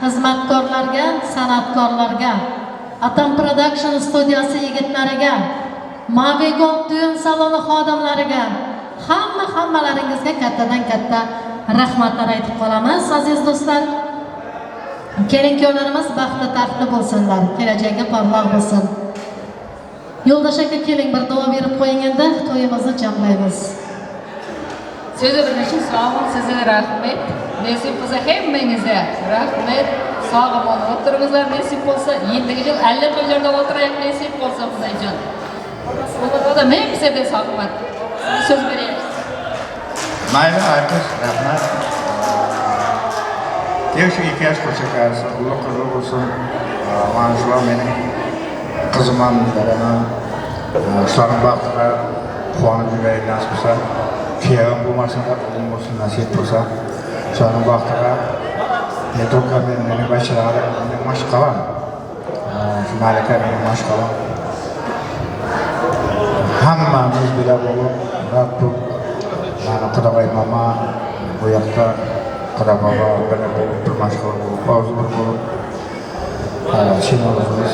xizmatkorlarga, san'atkorlarga, Atam Production studiyasi yigitlariga, Mavi Gold düğün saloni xodimlariga, hammalaringizga kattadan katta rahmatlar aytib qolamiz, aziz do'stlar. Kelin kuyovlarimiz baxtli taxtli bo'lsinlar, kelajagi porloq bo'lsin. Yo'ldosh aka, keling bir duo berib qo'ying endi, to'yimizni jamlaymiz. Sözü birleşin sağ olun, size rahmet. Nesip olsa hemmenize rahmet. Sağ olun, oturunuzlar nesip olsa. 7 yıl 50 toylarda oturayım nesip olsa Xudoyjon. O da hepsi de sağ olun. Söz vereyim. Mayli aytish, rahmat. Yosh ikki yosh qo'sha qarsin, ulug' qizil bo'lsin. Mana shular mening qizim ham, bolam ham. Shularning baxtiga quvonib yuraylik nasib bo'lsa. Kuyovim bo'lmasin da, o'g'lim bo'lsin nasib bo'lsa. Shularning baxtiga не только men, mening bachalarim, mening mashqalam. Shu Malika mening mashqalam. Hammamiz bila bo'lib, Rabbim mana Xudoy mama bu yoqda Xudo bobo bir bo'lib, bir mashg'ul bo'lib, og'iz bir bo'lib, seni o'zimiz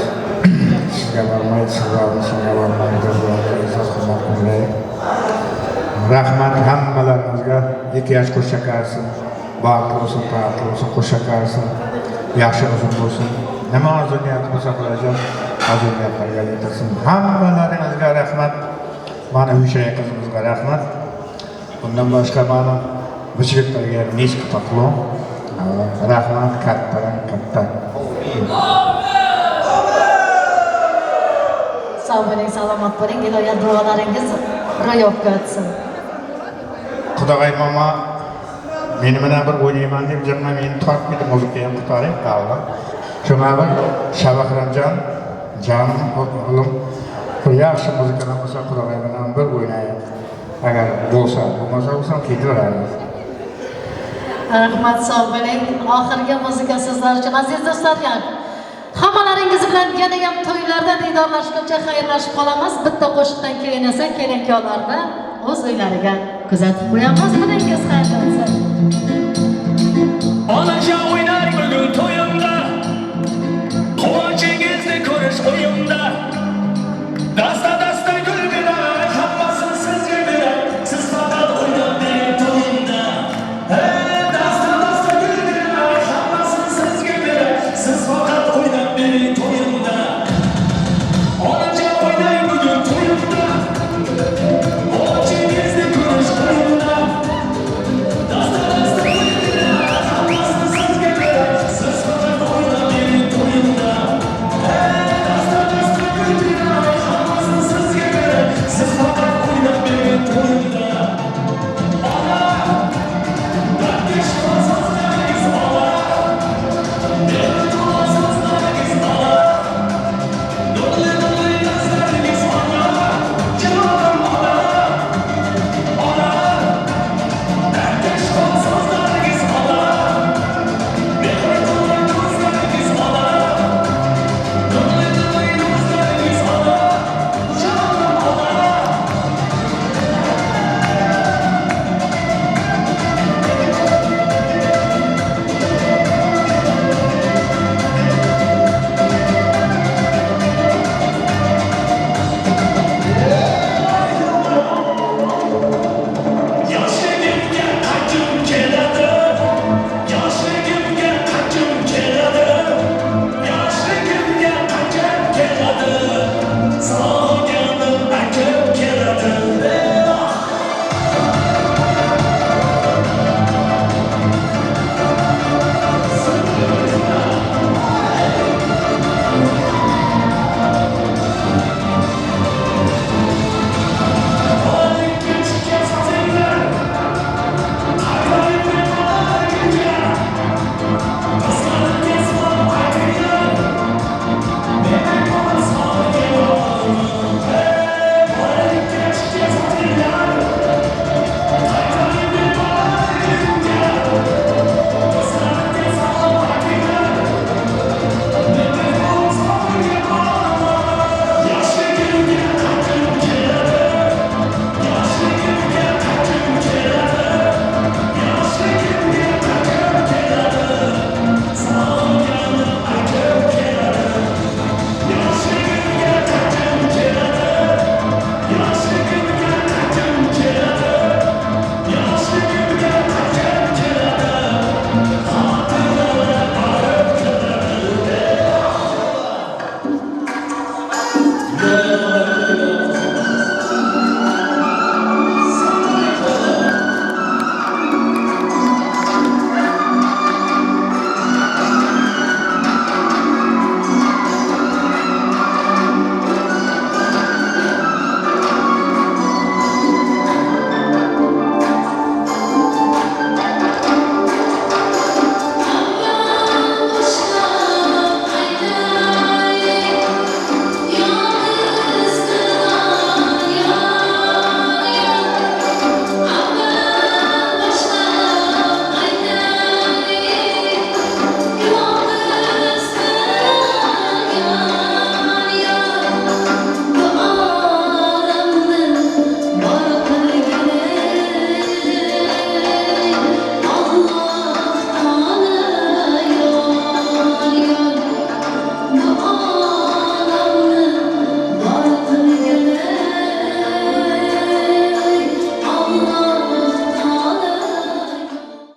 sizga bormaydi, sizlarni senga bormaydi, izzat hurmat qilmaylik. Rahmat hammalaringizga, ikki yosh qo'sha qarsin, baxtli bo'lsin, toatli bo'lsin, qo'sha qarsin, yaxshi uzun bo'lsin. Nima orzu niyat bo'lsa Xudojon orzu niyatlarga yetirsin. Hammalaringizga rahmat. Mana Hushay qizimizga rahmat. Bundan boshqa mana bu yigitlarga nechta poklon. Rahmat kattadan katta. Sog' bo'ling, salomat bo'ling. Ilohiy duolaringiz ro'yobga o'tsin. Xudoy mama meni bilan bir o'ynayman deb jimma meni tortmaydi, muzika ham qutaring qoldi. Shunga bir Shabahramjon jonim o'g'lim bir yaxshi muzikadan bo'lsa Xudoy bilan bir o'ynaylik. Agar bo'lsa, bo'lmasa bo'lsa ketaveramiz. Rahmat, sog' bo'ling. Oxirgi muzika sizlar uchun, aziz do'stlar. Hammalaringiz bilan yana ham to'ylarda diydorlashguncha xayrlashib qolamiz. Bitta qo'shiqdan keyin esa kelin-kuyovlarni o'z uylariga kuzatib qo'yamiz. Buningiz xayr.